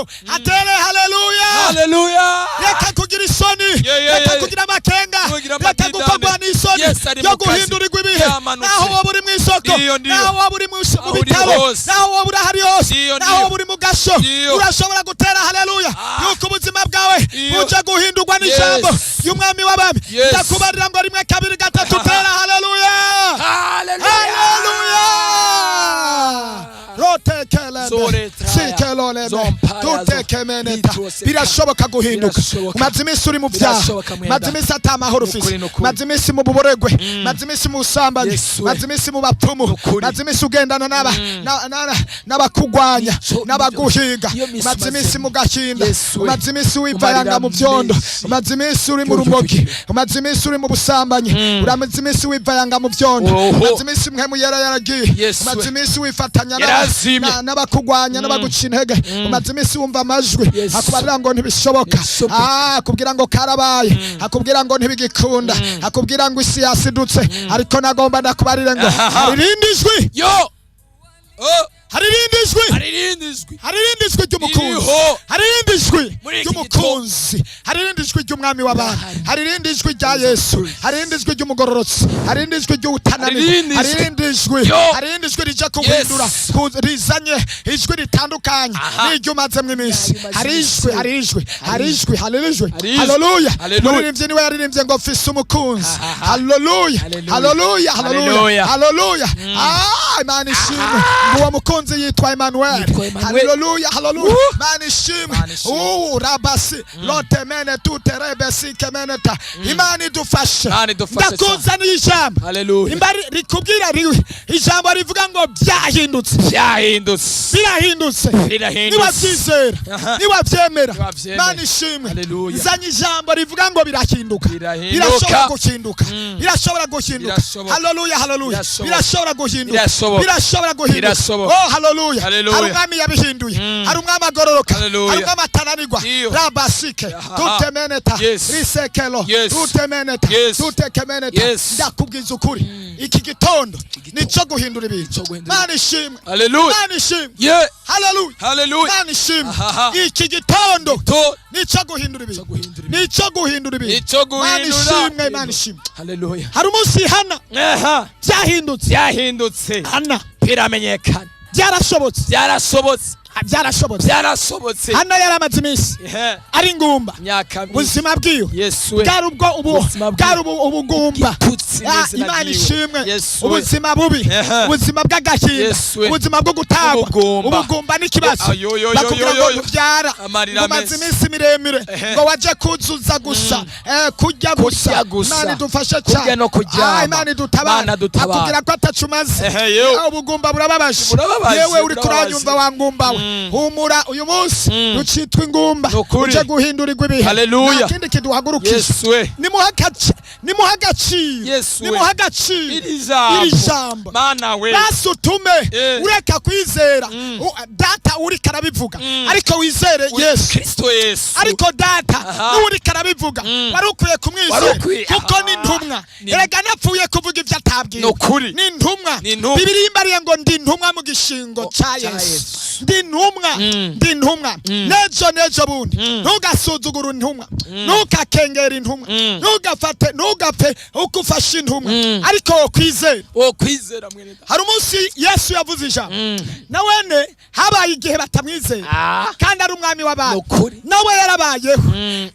isoko atere haleluya. Haleluya. Reka kugira isoni, reka kugira amakenga, Kugira reka amadidane. gukorwa n'isoni Yesu ari yo mu kazi. guhindurirwa ibihe. Yamanutse. Naho waba uri mu isoko, Ndiyo, ndiyo. naho waba uri mu Aho uri bitabo, hose. naho waba uri ahari hose, Ndiyo, naho ndiyo. waba uri mu gasho, urashobora gutera haleluya yuko ubuzima bwawe buje guhindurwa n'ijambo y'umwami w'abami. Ndakubarira ngo rimwe, kabiri, gatatu, tera haleluya. Haleluya. Haleluya. Rotekelebe Zore traya. sikelolebe Zompaya zo. tutekemeneta. Bitose. Birashoboka guhinduka. Birashoboka. Umaze iminsi uri mu byaha, Birashoboka, mwenda. maze iminsi ata amahoro ufise, Nukuri, nukuri. maze iminsi mu buboregwe, maze iminsi mu busambanyi, Yesu we. maze iminsi mu bapfumu, Nukuri. maze iminsi ugendana n'abakugwanya, n'abaguhiga, Iyo minsi maze iminsi umazemo. mu gahinda, Yesu we. umaze iminsi wivayanga Umarira mu vyondo, menshi. umaze iminsi uri mu Yo, yo, yo, rumogi, yo. umaze iminsi uri mu busambanyi, umaze iminsi wivayanga mu vyondo, Oho. umaze iminsi mpwemu yera yaragiye, Yesu we. umaze iminsi wifatanya Yarazimye. n'abakugwanya n'abaguca intege, umaze iminsi wumva amajwi akubwira ngo ntibishoboka. Ntibishoboka. Ah, akubwira ngo karabaye, akubwira ngo ntibigikunda, akubwira ngo isi yasidutse, ariko nagomba ndakubarire ngo hari irindi jwi. Yo. Oh, Hari irindi jwi. Hari irindi jwi. Hari irindi jwi ry'umukunzi. Ririho. Hari irindi jwi Muri iki. ry'umukunzi, hari irindi jwi ry'umwami w'abantu, Rirahari. hari irindi jwi rya Yesu, hari irindi jwi ry'umugororotsi, hari irindi jwi ry'utananirwa. Hari irindi Hari jwi. irindi jwi. Yo. Hari irindi jwi rija kuguhindura, rizanye ijwi ritandukanye n'iryo umazemwo iminsi. N'iryo umaze Hari ijwi. iminsi. Hari ijwi, hari ijwi, hari ijwi. Hari ijwi. Haleluya. Haleluya. Umuririmbyi niwe yaririmbye ngo mfise umukunzi. Haleluya. Haleluya. Haleluya, haleluya. Haleluya. Haleluya. Ah, Imana ishimwe. Ngo uwo mukunzi yitwa Emmanuel. Yitwa Emmanuel. Haleluya, haleluya. Imana ishimwe. Imana ishimwe. Rabasi lotemene tuterebesi kemeneta. Imana idufashe. Imana idufashe. Ndakuzaniye ijambo. Haleluya. Imba rikubwira ijambo rivuga ngo byahindutse. Byahindutse. Birahindutse. Birahindutse. Niwabyizera, niwabyemera, Niwabyemera. Imana ishimwe. Haleluya. Nzanye ijambo rivuga ngo birahinduka. Birahinduka. Birashobora guhinduka, birashobora guhinduka. Birashoboka. Haleluya, haleluya. Birashoboka. Birashobora guhinduka. Birashoboka. Birashobora guhinduka. Birashoboka. Oh, haleluya. Haleluya. Hari umwami yabihinduye, hari umwami agororoka, Haleluya. hari umwami atananirwa. Rabasike tutemeneta risekelo tutemeneta tutekemeneta. Ndakubwiza ukuri, iki gitondo nico guhindura ibintu. Nico guhindura. Mana ishimwe. Haleluya. Mana ishimwe. Haleluya. Haleluya. Mana ishimwe. Iki gitondo To. nico guhindura ibintu. Guhindura ibintu. Nico guhindura ibintu. Nico Mana guhindura. ishimwe, Imana ishimwe. Haleluya. Hari umunsi Hana byahindutse. Byahindutse. Hana Biramenyekana. byarashobotse. Byarashobotse. Ah, byarashobotse. Byarashobotse. Hana yaramaze iminsi ari ingumba. Imyaka myinshi. Ubuzima bwiwe Yesu we. bwari ubwo ubu Ubuzima bwiwe. bwari ubugumba. Igitutsi Ah, n'izina Imana ryiwe. ishimwe. Yesu we. Ubuzima bubi, ubuzima bw'agahinda, Yesu we. ubuzima bwo gutagwa. Ubugumba. Ubugumba n'ikibazo. Ayo, yo, yo, Bakubwira yo, ngo yo, yo. ubyara, Amarira ngo umaze menshi. iminsi miremire, ngo waje kuzuza gusa, kurya gusa. Kurya gusa. Imana idufashe Kurya cyane. no kuryama. Ah, Imana idutabara. Imana dutabara. Akubwira ko atacu umaze. Ehe, yewe. Ah, ubugumba burababaje. Burababaje, Yewe uri burababaje. kuranyumva, wa ngumba we, humura, uyu munsi ucitwa ingumba. Nukuri. Uje guhindurirwa ibihe. Haleluya. Nta kindi kiduhagurukije. Yesu we. Nimuhe agaciro. Yesu we. Nimuhe agaciro Iri jambo. iri jambo. Mana we. Basi utume ureka kwizera data uriko arabivuga, ariko wizere Yesu. Kristo Yesu. Ariko data n'uriko arabivuga wari ukwiye kumwizera, Wari ukwiye. kuko ni intumwa. Erega napfuye kuvuga ibyo atabwiwe. Nukuri. Ni intumwa. Ni intumwa. Bibiliya imbariye ngo ndi intumwa mu gishingo ca ca Yesu. Yesu. Ndi intumwa, ndi intumwa. Nejo nejo bundi ntugasuzugure intumwa, ntukakengera intumwa, ntugafate, ntugapfe uko ufashe intumwa, ariko wokwizera. Wo kwizera, mwene data. Hari umunsi Yesu yavuze ijambo, nawene habaye igihe batamwizera kandi ari umwami w'abantu. Nukuri. Nawe yarabayeho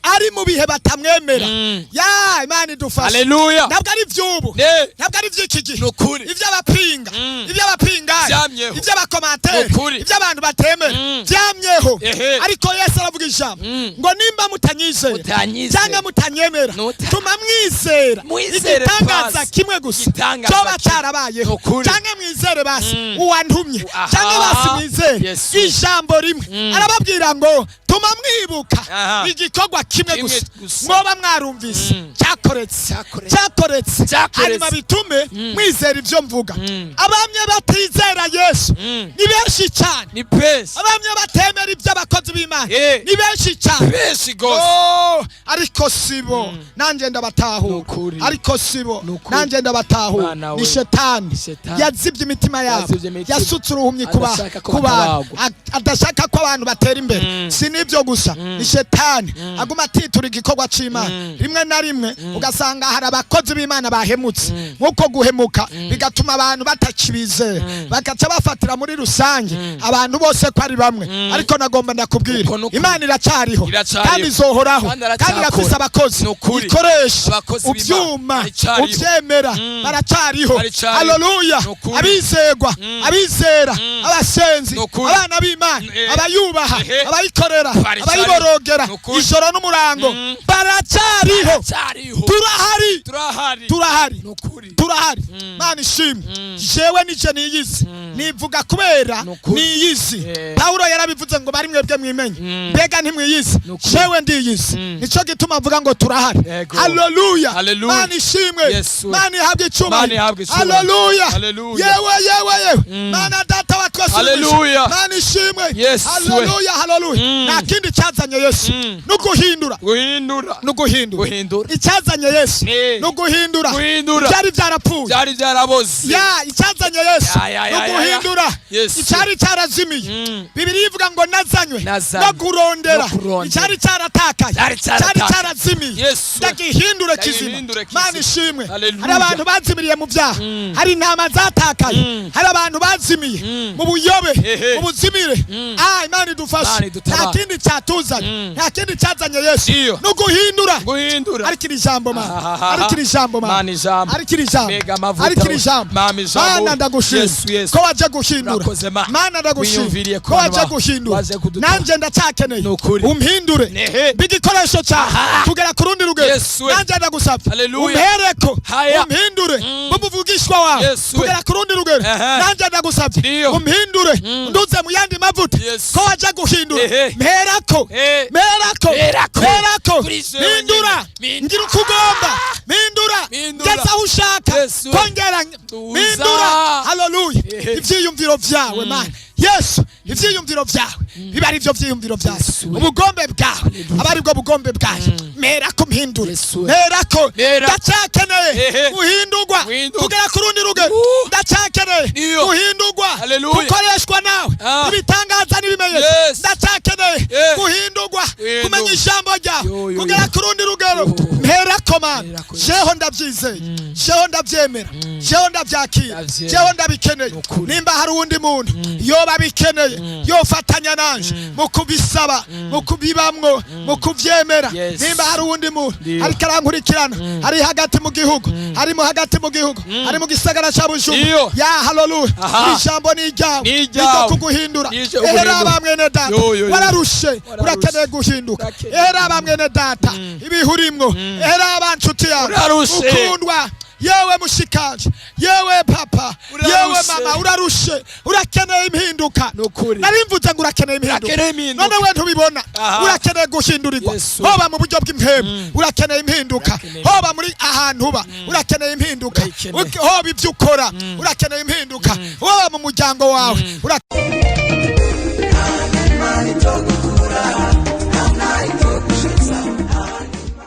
ari mu bihe batamwemera. Ya, Imana idufashe. Haleluya. Ntabwo ari iby'ubu, Ne. ntabwo ari iby'iki gihe. Nukuri. Iby'abapinga, iby'abapingayi, Vyamyeho. iby'abakomantere, Nukuri. iby'abantu batemera, byamyeho. Ariko Yesu aravuga ijambo ngo nimba mutanyizera Mutanyizera. cyangwa mutanyemera, tuma mwizera Mwizere igitangaza basi. kimwe gusa Igitangaza cyoba kimwe. cyarabayeho, Nukuri. cyangwa mwizere basi uwantumye, cyangwa basi mwizere Yesu. ijambo rimwe. Arababwira ngo tuma mwibuka igikorwa kimwe Kimwe gusa gusa. mwoba mwarumvise cyakoretse, Cyakoretse. cyakoretse, Cyakoretse. hanyuma bitume mwizera ibyo mvuga. Abamye batizera Yesu ni benshi cyane. Ni benshi. Abamye batemera ibyo abakozi b'Imana ni benshi cyane. Benshi gose. Oh, Ariko sibo, nanjye ndabatahura. Nukuri. Ariko sibo, Nukuri. nanjye ndabatahura. Mana we. Ni shetani Shetani. yazibye imitima yabo, Yazibye imitima. yasutse uruhumyi ku Adashaka ko ku bantu. batabagwa. Adashaka ko abantu batera imbere. Si n'ibyo gusa, ni shetani aguma atitura igikorwa c'Imana. Rimwe na rimwe ugasanga hari abakozi b'Imana bahemutse, nk'uko guhemuka bigatuma abantu batakibizera, bagaca bafatira muri rusange abantu bose ko ari bamwe. Ariko nagomba ndakubwira, Uko nukuri. Imana iracyariho, Iracyariho. kandi izohoraho, Kandi kandi aracyakora. irafise abakozi Nukuri. ikoresha. Abakozi b'Imana Ubyuma baracyariho. ubyemera, baracyariho. Baracyariho. Haleluya. Nukuri. Abizegwa, abizera, abasenzi, Nukuri. abana b'Imana, abayubaha, abayikorera, Baracyariho. abayiborogera Nukuri. ijoro n'umurango, baracyariho. Cyariho. Turahari. Turahari. Turahari. Nukuri. Turahari. Mana ishimwe. Jewe nije niyizi, nivuga kubera Nukuri. niyizi. Pawulo yarabivuze ngo bari mwebwe mwimenye, mbega ntimwiyizi? Nukuri. Jewe ndiyizi, nico gituma mvuga ngo turahari. Yego. Haleluya. Haleluya. Mana ishimwe. Yesu. Mana ihabwe Mana icyubahiro. ihabwe icyubahiro. Haleluya. Haleluya. Yewe, yewe, yewe, Mana Data wa twese uri mu ijuru. Haleluya. Mana ishimwe. Yesu. Haleluya, haleluya. Nta kindi cyazanye Yesu nuguhindura. Guhindura. Nuguhindura. Guhindura. Icyazanye Yesu nuguhindura. Guhindura. Byari byarapfuye. Byari byaraboze. Ya, icyazanye Yesu Ya, ya, ya, ya, ya. nuguhindura Yesu. icyari cyarazimiye. Bibiliya ivuga ngo nazanywe Nazanywe. no kurondera No kurondera. icyari cyaratakaye, Cyari cyari cyaratakaye. cyarazimiye, Yesu. ndagihindure kizima. Ndagihindure kizima. Mana ishimwe. Haleluya. Hari abantu bazimiriye mu byaha, hari intama zatakaye, hari abantu bazimiye mu buyobe, mu buzimire. Ah, Imana idufashe. Imana idutabare. Nta kindi cyatuzanye, nta kindi cyazanye Yesu Iyo. no guhindura. Guhindura. Ariko iri jambo, Mana, Ahahaha. ariko iri jambo, Mana, Mana ijambo. ariko iri jambo, Mbega amavuta ariko iri we. jambo. Mama ijambo. Mana ndagushima Yesu, Yesu. ko waje guhindura. Urakoze, Mana. Mana ndagushima Wiyumviriye ko waje abantu guhindura. waje kudutabara. Nanjye ndacyakeneye Nukuri. umpindure Nehe. b'igikoresho cyawe kugera ku rundi rugero. Yesu we. Nanjye ndagusabye, Haleluya. umpereko, Haya. umpindure b'umuvugishwa wawe Yesu we. kugera ku rundi rugero. Nanjye ndagusabye, Ndiyo. umpindure nduze mu yandi mavuta Yesu. ko waje guhindura. Mperako, mperako, Mperako. mperako. Kuri jewe Mpindura. nyene. Ngira uko ugomba, mpindura. Mpindura. Ngeze aho ushaka. Yesu we. Kongera Tuza. mpindura. Haleluya. Ivyiyumviro vyawe, Mana Yesu, ivyiyumviro vyawe biba ari byo vyiyumviro vyawe, Yesu we. ubugombe bwawe aba ari bwo bugombe bwawe. Mperako, mpindure. Yesu we. Mperako. Mperako. Ndacyakeneye guhindurwa Guhindurwa. kugera ku rundi rugero. Ndacyakeneye Ndiyo. guhindurwa, Haleluya. gukoreshwa nawe ibitangaza n'ibimenyetso. Ndacyakeneye guhindurwa, Guhindurwa. kumenya ijambo ryawe Yo, yo, kugera yo. ku rundi rugero. Yo. Mperako, Mana. Mperako, Jeho ndabyizeye, jeho ndabyemera, jeho ndabyakira, Ndavyemera. jeho ndabikeneye. Nukuri. Nimba hari uwundi muntu yoba abikeneye, yofatanya nanje mu kubisaba, mu kubibamwo, mu kuvyemera. Yes. Nimba hari uwundi muntu Ndiyo. ariko arankurikirana, ari hagati mu gihugu, ari mu hagati mu gihugu, ari mu gisagara ca Bujumbura, Ndiyo. ya, haleluya, Aha. iri jambo ni iryawe. Ni Niryo iryawe. kuguhindura. Niryo Ehera kuguhindura. ba mwene data, Yo, yo, yo. wararushe, Wararushe. urakeneye guhinduka. Urakeneye. Ehera ba mwene data, ibihe urimwo, ehera ba nshuti yawe Urarushe. ukundwa, yewe mushikanje, yewe papa, Urarushe. yewe mama, urarushe, urakeneye impinduka. Nukuri. Nari mvuze ngo urakeneye impinduka. Urakeneye impinduka. None we ntubibona? Aha. Urakeneye guhindurirwa. Yesu. Hoba mu buryo bw'impemu, urakeneye impinduka. Urakeneye. Hoba muri ahantu uba, urakeneye impinduka. Urayikeneye. Hoba ibyo ukora, urakeneye impinduka. Hoba mu muryango wawe,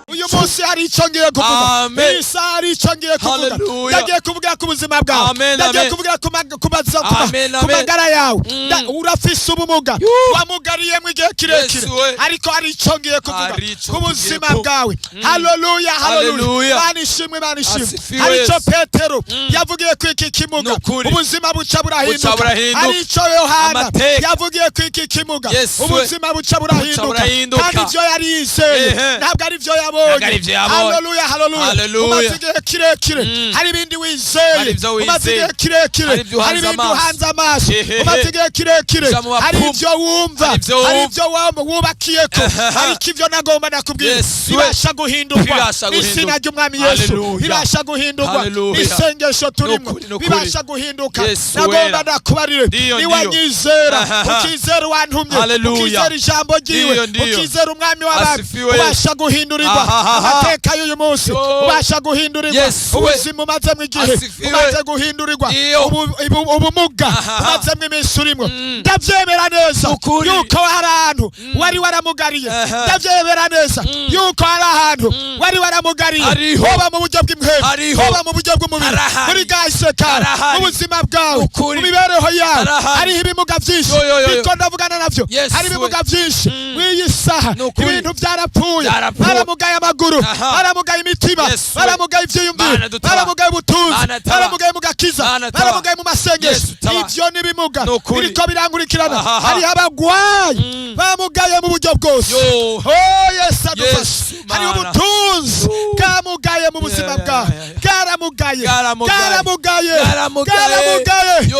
uyu munsi hari icyo ngiye kuvuga. Amen. Iyi saha hari icyo ngiye kuvuga. Hallelujah. Ndagiye kuvuga ku buzima bwawe. Amen, Ndagiye amen. kuvuga ku mag- ku maza- ku ma- Amen, ku amen. magara yawe. Urafise ubumuga, wamugariyemo igihe kirekire, Yesu we. ariko hari icyo ngiye kuvuga Hari icyo ku buzima tugiye bwawe. Haleluya, haleluya. Hallelujah. Mana ishimwe, Mana ishimwe. Asifiwe Hari icyo Yesu. Petero yavugiye ku iki kimuga, Nukuri. ubuzima buca Buca burahinduka. burahinduka. Hari icyo Yohana Amateka. yavugiye ku iki kimuga, Yesu we. ubuzima buca burahinduka. Burahinduka. Kandi ibyo yari yizeye ntabwo ari byo yabonye. Ntabwo ari ibyo yabonye. Haleluya, haleluya. Haleluya. Umaze igihe kirekire hari ibindi wizeye. Hari ibyo Umaze wizeye. igihe kirekire Hari ibyo hari uhanze ibindi amaso. uhanze amaso. Umaze igihe kirekire Uja mu hari bapfumu. ibyo wumva, Hari ibyo hari wumva. ibyo wubakiyeko. Ariko ibyo nagomba nakubwira, Yesu we. bibasha guhindurwa Bibasha n'izina guhinduka. ry'Umwami Yesu. Haleluya. Bibasha guhindurwa Haleluya. n'isengesho turimo. Nukuri, nukuri. Bibasha guhinduka. Yesu Nagomba wera. ndakubarire, Ndiyo, ndiyo. niwanyizera, ukizera uwantumye, Haleluya. ukizera ijambo ryiwe, Ndiyo, ndiyo. ukizera Umwami w'abami, Asifiwe Yesu. ubasha guhindurirwa Ahahaha. amateka. Amateka y'uyu munsi Yo. ubasha guhindurirwa. Yesu we. Ubuzima umazemo igihe Asifiwe. umaze guhindurirwa. Iyo. Ubumuga Aha. umazemo iminsi urimo, ndabyemera neza Ukuri. yuko hari ahantu wari waramugariye. Aha. Ndabyemera neza yuko hari ahantu wari waramugariye, Hariho. hoba mu buryo bw'impwemu, Hariho. hoba mu buryo bw'umubiri, Harahari. muri bwahise kawe, Harahari. mu buzima bwawe, Ukuri. mu mibereho yawe. Harahari. Hariho ibimuga byinshi Yo, yo, yo, yo. bityo ndavugana navyo. Yesu Hari we. ibimuga byinshi mw'iyi saha. Nukuri. Ibintu byarapfuye. Byarapfuye. Baramugaye amaguru, Aha. baramugaye imitima, Yesu we. baramugaye ivyiyumviro, Mana dutabara. baramugaye ubutunzi, Mana tabara. baramugaye mu gakiza, Mana tabara. baramugaye mu masengesho. Yesu tabara. Ivyo n'ibimuga Nukuri. biriko birankurikirana. Aha. Hariho abagwayi bamugaye mu buryo bwose. Yo. Oh, Yesu adufashe. Yesu, Hariho Mana. ubutunzi bwamugaye mu buzima Yeah, yeah, bwawe. yeah, yeah. Bwaramugaye. Bwaramugaye. Bwaramugaye. Bwaramugaye. Bwaramugaye. Yo.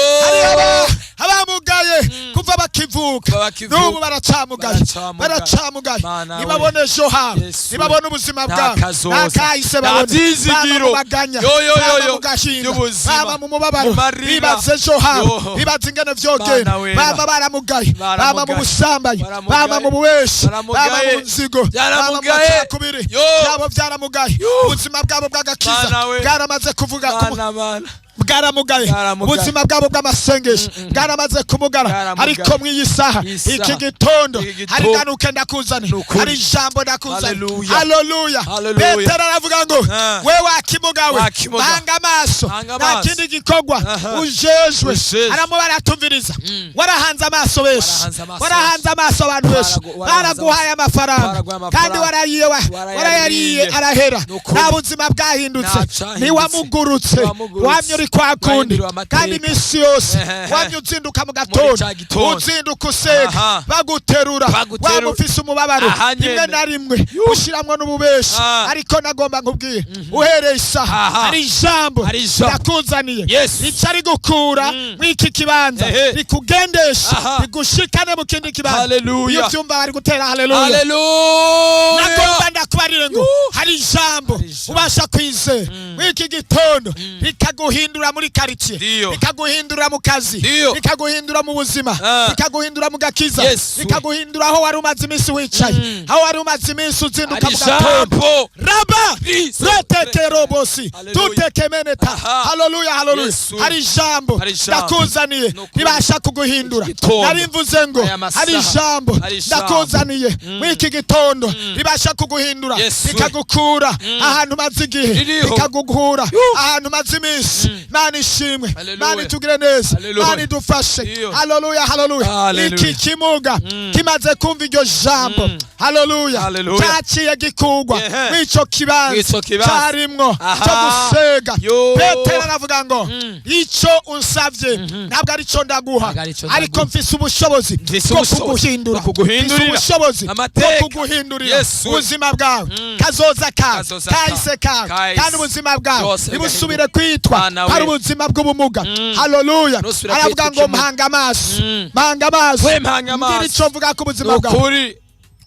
Hariho abamugaye kuva bakivuka, Kuva bakivuka. n'ubu baracamugaye. Baracamugaye. Baracamugaye. Mana we. Ntibabona ejo habo, Yesu. ntibabona ubuzima Nta bwabo, kazoza. nta kahise Nta babona. vyizigiro. Baba mu maganya, Yo, yo, yo, baba yo. mu gahinda, Y'ubuzima. baba mu mubabaro, Mu marira. bibaza ejo habo, Yo. bibaza ingene vyogenda. Mana wera. Baba baramugaye, baba mu Baramugaye. busambanyi, Baramugaye. baba mu bubeshi, baba Baramugaye. mu nzigo, baba mu Byaramugaye. macakubiri. Yo. Byabo byaramugaye. Yo. Ubuzima bwabo bw'agakiza Mana we. bwaramaze kuvuga Mana, mana. bwaramugaye. Bwaramugaye. Ubuzima bwabo bw'amasengesho bwaramaze kumugara. Bwaramugaye. Ariko mw'iyi saha, Iyi saha. iki gitondo, Iki gitondo. hari ganuke ndakuzane, Nukuri. hari ijambo ndakuzane. Haleluya. Haleluya. Haleluya. Petero aravuga ngo: Ah. "We wakimugawe, Wakimuga. hanga amaso, Hanga nta amaso. kindi gikorwa Aha. ujejwe." Ujejwe. Aramubara, aratumviriza. Warahanze amaso benshi, Warahanze amaso. Warahanze amaso abantu benshi. Warahanze Baraguhaye amafaranga, Baraguhaye amafaranga. kandi warayiye, Warayariye. warayariye arahera. Nukuri. Nta buzima bwahindutse. Nta cahindutse. Ntiwamugurutse. Ntiwamugurutse. Wamye uri kwa kundi, Wahinduriwe amateka. kandi iminsi yose Ehehe. wamye uzinduka mu gatondo, Muri ca gitondo. uzinduka usega, Aha. baguterura. Baguterura. Waba ufise umubabaro, Aha nyene. rimwe na rimwe ushiramwo n'ububeshi. Ah. Ariko nagomba nkubwire, uhereye isaha, Aha. hari ijambo Hari ijambo. ndakuzaniye Yes. rica rigukura mw'iki kibanza, Ehe. rikugendesha, Aha. rigushikane mu kindi kibanza. Haleluya. Iyo uvyumva bari gutera haleluya. Haleluya. Nagomba ndakubarire ngo hari ijambo Hari ijambo. ubasha kwizera mw'iki gitondo, rikaguhindura muri karitsiye, Ndiyo. rikaguhindura mu kazi, Ndiyo. rikaguhindura mu buzima, Ah. rikaguhindura mu gakiza, Yesu. rikaguhindura aho wari umaze iminsi wicaye, aho wari umaze iminsi uzinduka Hari mu gatondo. ijambo. Raba Kristo. retekerobosi Haleluya. tutekemeneta. Aha. Haleluya, haleluya. Yesu. Hari ijambo Hari ijambo. ndakuzaniye Nukuri. ribasha kuguhindura. Iki gitondo. Nari mvuze ngo Aya masaha. hari ijambo Hari ijambo. ndakuzaniye mw'iki gitondo ribasha kuguhindura, Yesu. rikagukura ahantu umaze igihe, Ririho. rikagukura ahantu umaze iminsi. Mana ishimwe. Haleluya. Mana itugire neza. Haleluya. Mana idufashe. Iyo. Haleluya, haleluya. Haleluya. Iki kimuga kimaze kumva iryo jambo, haleluya, Haleluya. cyaciye gikugwa Ehe. mw'ico kibanza Mw'ico kibanza. cyarimwo Aha. cyo gusega. Yo. Petero aravuga ngo: "Icyo unsavye ntabwo arico ndaguha, Ntabwo arico ariko ndaguha. mfise ubushobozi Mfise bwo ubushobozi kuguhindura, bwo kuguhindurira. mfise ubushobozi bwo Amateka. kuguhindurira Yesu. ubuzima bwawe, kazoza kawe, Kazoza kawe. kahise kawe, Kahise. kandi ubuzima bwawe Byose ntibusubire kwitwa Mana we. ari ubuzima bw'ubumuga." Haleluya. Ntusubire Aravuga kwitwa ngo: ikimuga. "Mpanga amaso, mpanga amaso, We mpanga amaso. ngira ico mvuga ku buzima bwawe." Nukuri.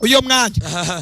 Uyo mwanya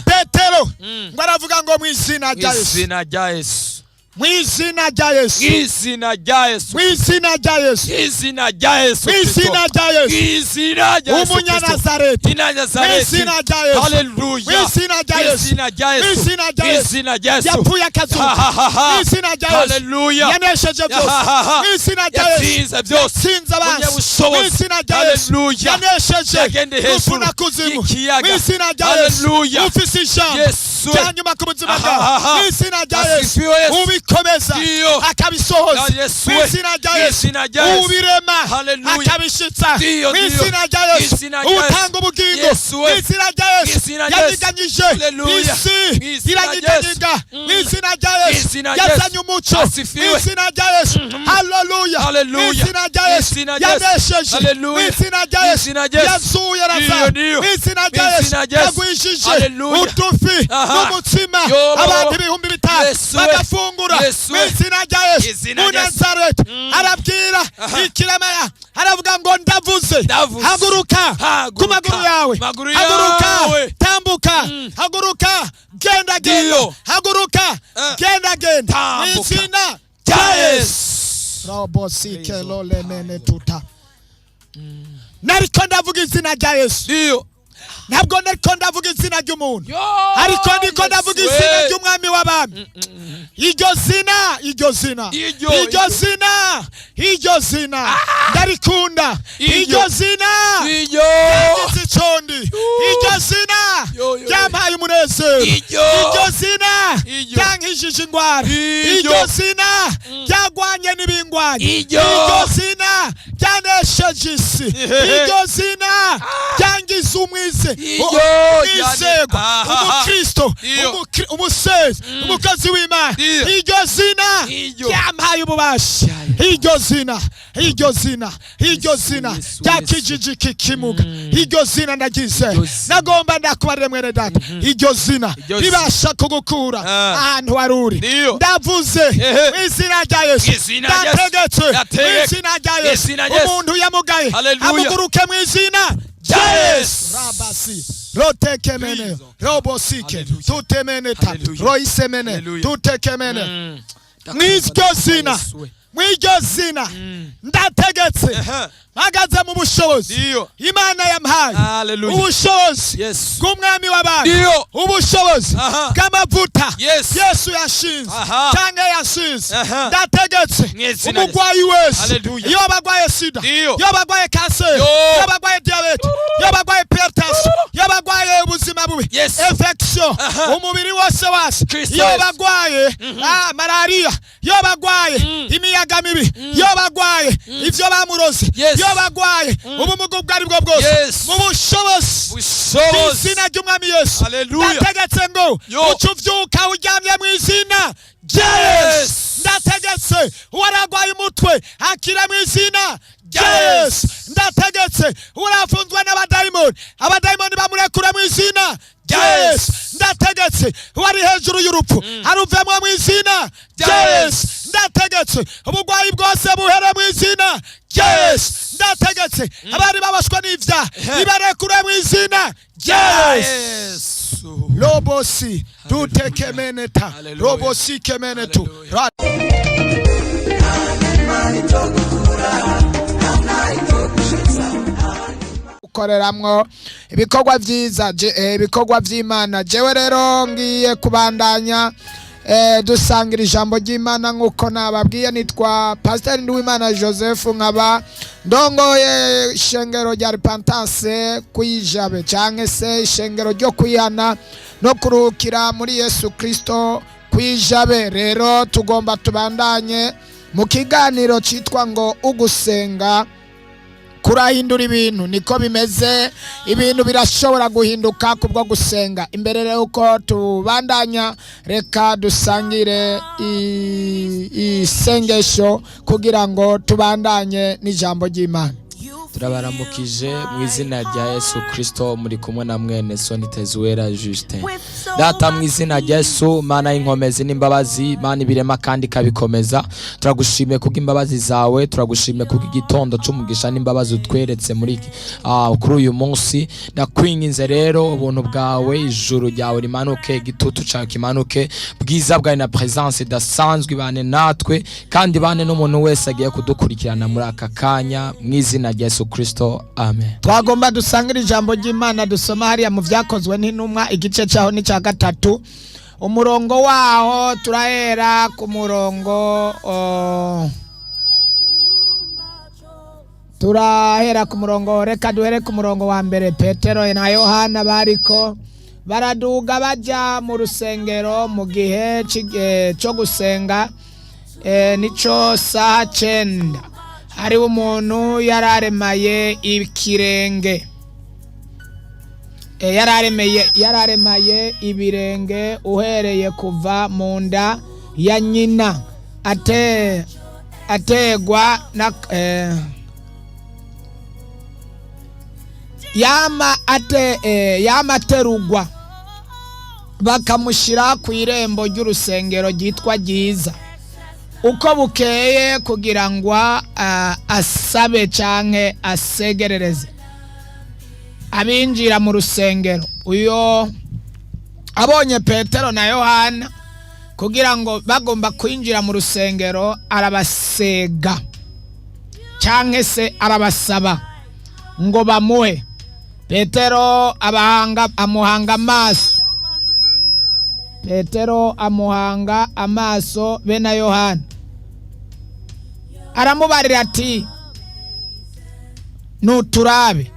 Petero ngo aravuga ngo: "Mu izina rya Yesu." Izina rya Yesu. Mu izina rya Yesu. Izina rya Yesu. Mu izina rya Yesu. Izina rya Yesu. Mu izina rya Yesu. Izina rya Yesu. Umunyanazareti. Inanazareti. Mu izina rya Yesu. Haleluya. Mu izina rya Yesu. Izina rya Yesu. Mu izina rya Yesu. Izina rya Yesu. Yapfuye akazuka. Ha, ha, ha, ha. Mu izina rya Yesu. Haleluya. Yanesheje byose. Ha, ha, ha. Mu izina rya Yesu. Yatsinze byose. Yatsinze abansi. Munyabushobozi. Mu izina rya Yesu. Haleluya. Yanesheje Yagendeye urupfu hejuru na kuzimu. y'ikiyaga. Mu izina rya Yesu. Haleluya. Ufise ijambo Yesu. rya nyuma ku buzima Ha, bwawe. ha, ha. Mu izina rya Yesu. Asifiwe Yesu. Ubikomeza Ndiyo. akabisohoza. Ya Yesu Mu we. izina rya Mu Yesu. izina rya Yesu. Ubirema Haleluya. akabishitsa. Ndiyo, Mu ndiyo. izina rya Mu Yesu. izina rya Yesu. Utanga ubugingo. Yesu we. Mu izina rya Yesu. Mu izina rya Yesu. Yanyiganyije Haleluya. isi, Mu izina rya iranyiganyiga. Mu izina rya Yesu. Mu izina rya Yesu. Yazanye umuco. Mu Asifiwe. izina rya Yesu. Haleluya. Haleluya. Mu izina rya Mu Yesu. izina rya Yesu. Yanesheje. Mu Haleluya. izina rya Mu Yesu. izina rya Yesu. Yazuye Ndiyo, Lazaro. ndiyo. Mu izina rya Mu Yesu. izina rya Yesu. Yagwishije Haleluya. udufi Aha. n'umutsima, Yo. abantu 5000 Yesu we. bagafungura. Yesu Mu we. izina rya Yesu. Izina Mu rya Yesu. Nazareti arabwira ikiremera, aravuga ngo: "Ndavuze, Ndavuze. haguruka Haguruka. ku maguru yawe, Maguru haguruka, yawe. tambuka, haguruka, genda genda, Ndiyo. haguruka, Eh. genda genda, mu Tambuka. izina Rya Yesu. Robosikelolemenetuta. Nariko ndavuga izina rya Yesu. Ndiyo. Ntabwo ndiko ndavuga izina ry'umuntu, Yo, ariko ndiko ndavuga Yesu izina we. ry'umwami w'abami. Iryo zina, iryo zina, Iryo, iryo zina, iryo zina ndarikunda. Iryo. Iryo zina Iryo. ryangize icondi. Iryo zina Yo, yo. ryampaye umunezero. Iryo. Iryo zina Iryo. ryankijije ingwara. Iryo. Iryo zina ryagwanye n'ibingwanye. Iryo. Iryo zina ryanesheje isi. Iryo zina ryangize umwize Iryo. umwizerwa, Aha. umukristo, Iryo. umusezi, umukozi w'Imana. Iryo. Iryo zina Iryo. ryampaye ububasha. Iryo zina, iryo zina, iryo zina Yesu, ryakijije iki kimuga. Iryo zina ndagize. Iryo zina. Nagomba ndakubarire, mwene data, iryo zina Iryo zina. ribasha kugukura Ah. ahantu wari uri. Ndiyo. Ndavuze Ehe. mu izina rya Yesu. Izina rya Yesu. Ndategetse mu Ndategeka. izina rya Yesu. Izina rya Yesu. Umuntu yamugaye Haleluya. amuguruke mu izina rya Yesu. Yesu. Rabasi rotekemene, Please. robosike, Haleluya. tutemeneta, Haleluya. roisemene, Haleluya. tutekemene. Mw'iryo zina, Yesu we. mw'iryo zina ndategetse, Ehe. mpagaze mu bushobozi Ndiyo. Imana yampaye, Haleluya. ubushobozi Yesu. bw'umwami w'abami, Ndiyo. ubushobozi Aha. bw'amavuta Yes. Yesu yashinze Aha. cyangwa yashinze. Aha. Ndategetse Mw'izina umugwayi wese, Haleluya. iyo bagwaye sida, Ndiyo. iyo bagwaye kanseri, Yo. iyo bagwaye diyabete, iyo bagwaye hypertension, iyo bagwaye ubuzima bubi, Yes. infection, Aha. umubiri wose wase, Kristo iyo Yesu. bagwaye malariya, iyo bagwaye imiyaga mibi, iyo bagwaye ivyo bamuroze, Yes. iyo bagwaye ubumuga ubwo ari bwo bwose, Yes. mu bushobozi Bushobozi. izina ry'umwami Yesu, Haleluya. ndategetse ngo Yo. uce uvyuka uryamye mu izina rya Yesu. Yes. Ndategetse uwaragwaye umutwe akira mu izina rya Yes. Yesu. Ndategetse urafunzwe n'abadayimoni, abadayimoni bamurekura mu izina rya Yes. Yesu. Ndategetse uwari hejuru y'urupfu aruvemwo mu izina rya Yes. Yesu. Ndategetse ubugwayi bwose buhere mu izina rya Yesu. Ndategetse abari babashwe n'ivyaha ibarekure mu izina rya Yesu. Yesu. Robosi tutekemeneta, Hallelujah. robosi kemenetu. Hallelujah. Gukoreramwo ibikorwa vyiza, ibikorwa vy'Imana. Jewe rero ngiye kubandanya dusangira ijambo ry'Imana. Nk'uko nababwiye, nitwa Pasiteri Nduwimana Joseph, nkaba ndongoye ishengero rya Repentance kwijabe, canke se ishengero ryo kwihana no kuruhukira muri Yesu Kristo kwijabe. Rero tugomba tubandanye mu kiganiro citwa ngo ugusenga kurahindura ibintu. Niko bimeze, ibintu birashobora guhinduka kubwo gusenga. Imbere rero uko tubandanya, reka dusangire isengesho kugira ngo tubandanye n'ijambo ry'Imana. Turabaramukije mu izina rya Yesu Kristo. Muri kumwe na mwene so Nitezuwera Justin. Data, mu izina rya Yesu, Mana y'inkomezi n'imbabazi, Mana ibirema kandi ikabikomeza, turagushimiye kubw'imbabazi zawe, turagushimiye kubw'igitondo c'umugisha n'imbabazi utweretse muri kuri uyu munsi. Ndakwinginze rero ubuntu bwawe, ijuru ryawe rimanuke, igitutu cawe kimanuke, bwiza bwawe na presence idasanzwe ibane natwe kandi ibane n'umuntu wese agiye kudukurikirana muri aka kanya, mu izina rya Yesu Kristo, amen. Twagomba dusangire ijambo ry'Imana dusoma hariya mu Vyakozwe n'Intumwa, igice cyaho ni cya gatatu, umurongo waho turahera ku murongo turahera ku murongo, reka duhere ku murongo wa mbere. Petero na Yohana bariko baraduga bajya mu rusengero mu gihe cyo gusenga, nico saha 9. Hariho umuntu yararemaye ikirenge. Yararemaye ibirenge uhereye kuva mu nda ya nyina, ategwa na yama aterugwa bakamushyira ku irembo ry'urusengero ryitwa Ryiza uko bukeye, kugira ngo asabe canke asegerereze abinjira mu rusengero. Uyo abonye Petero na Yohana kugira ngo bagomba kwinjira mu rusengero, arabasega canke se arabasaba ngo bamuhe. Petero abahanga amuhanga amaso. Petero amuhanga amaso be na Yohana, aramubarira ati: "Nuturabe."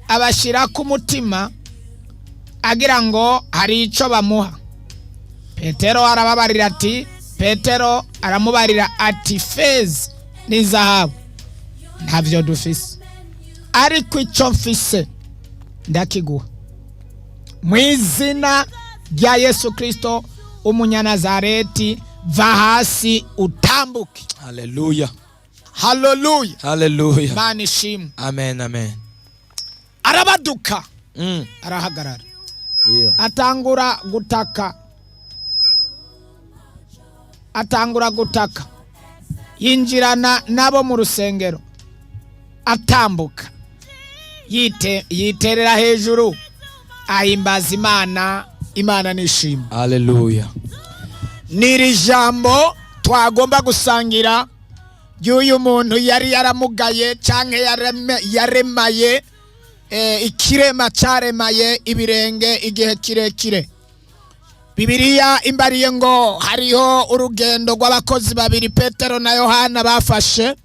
Abashyira ku mutima agira ngo hari icyo bamuha. Petero arababarira ati, Petero aramubarira ati: "Feza n'izahabu ntabyo dufise, ariko icyo mfise ndakiguha. Mu izina rya Yesu Kirisito umunyanazareti, va hasi utambuke." Haleluya. Haleluya. Haleluya. Mana ishimwe. Amen, amen. Arabaduka, arahagarara. Iyo. Atangura gutaka, atangura gutaka, yinjirana nabo mu rusengero, atambuka, yiterera hejuru, ahimbaza Imana. Imana nishimwe. Haleluya. N'iri jambo twagomba gusangira ry'uyu muntu yari yaramugaye cyangwa yaremaye, ikirema cyaremaye ibirenge igihe kirekire. Bibiliya imbariye ngo hariho urugendo rw'abakozi babiri, Petero na Yohana, bafashe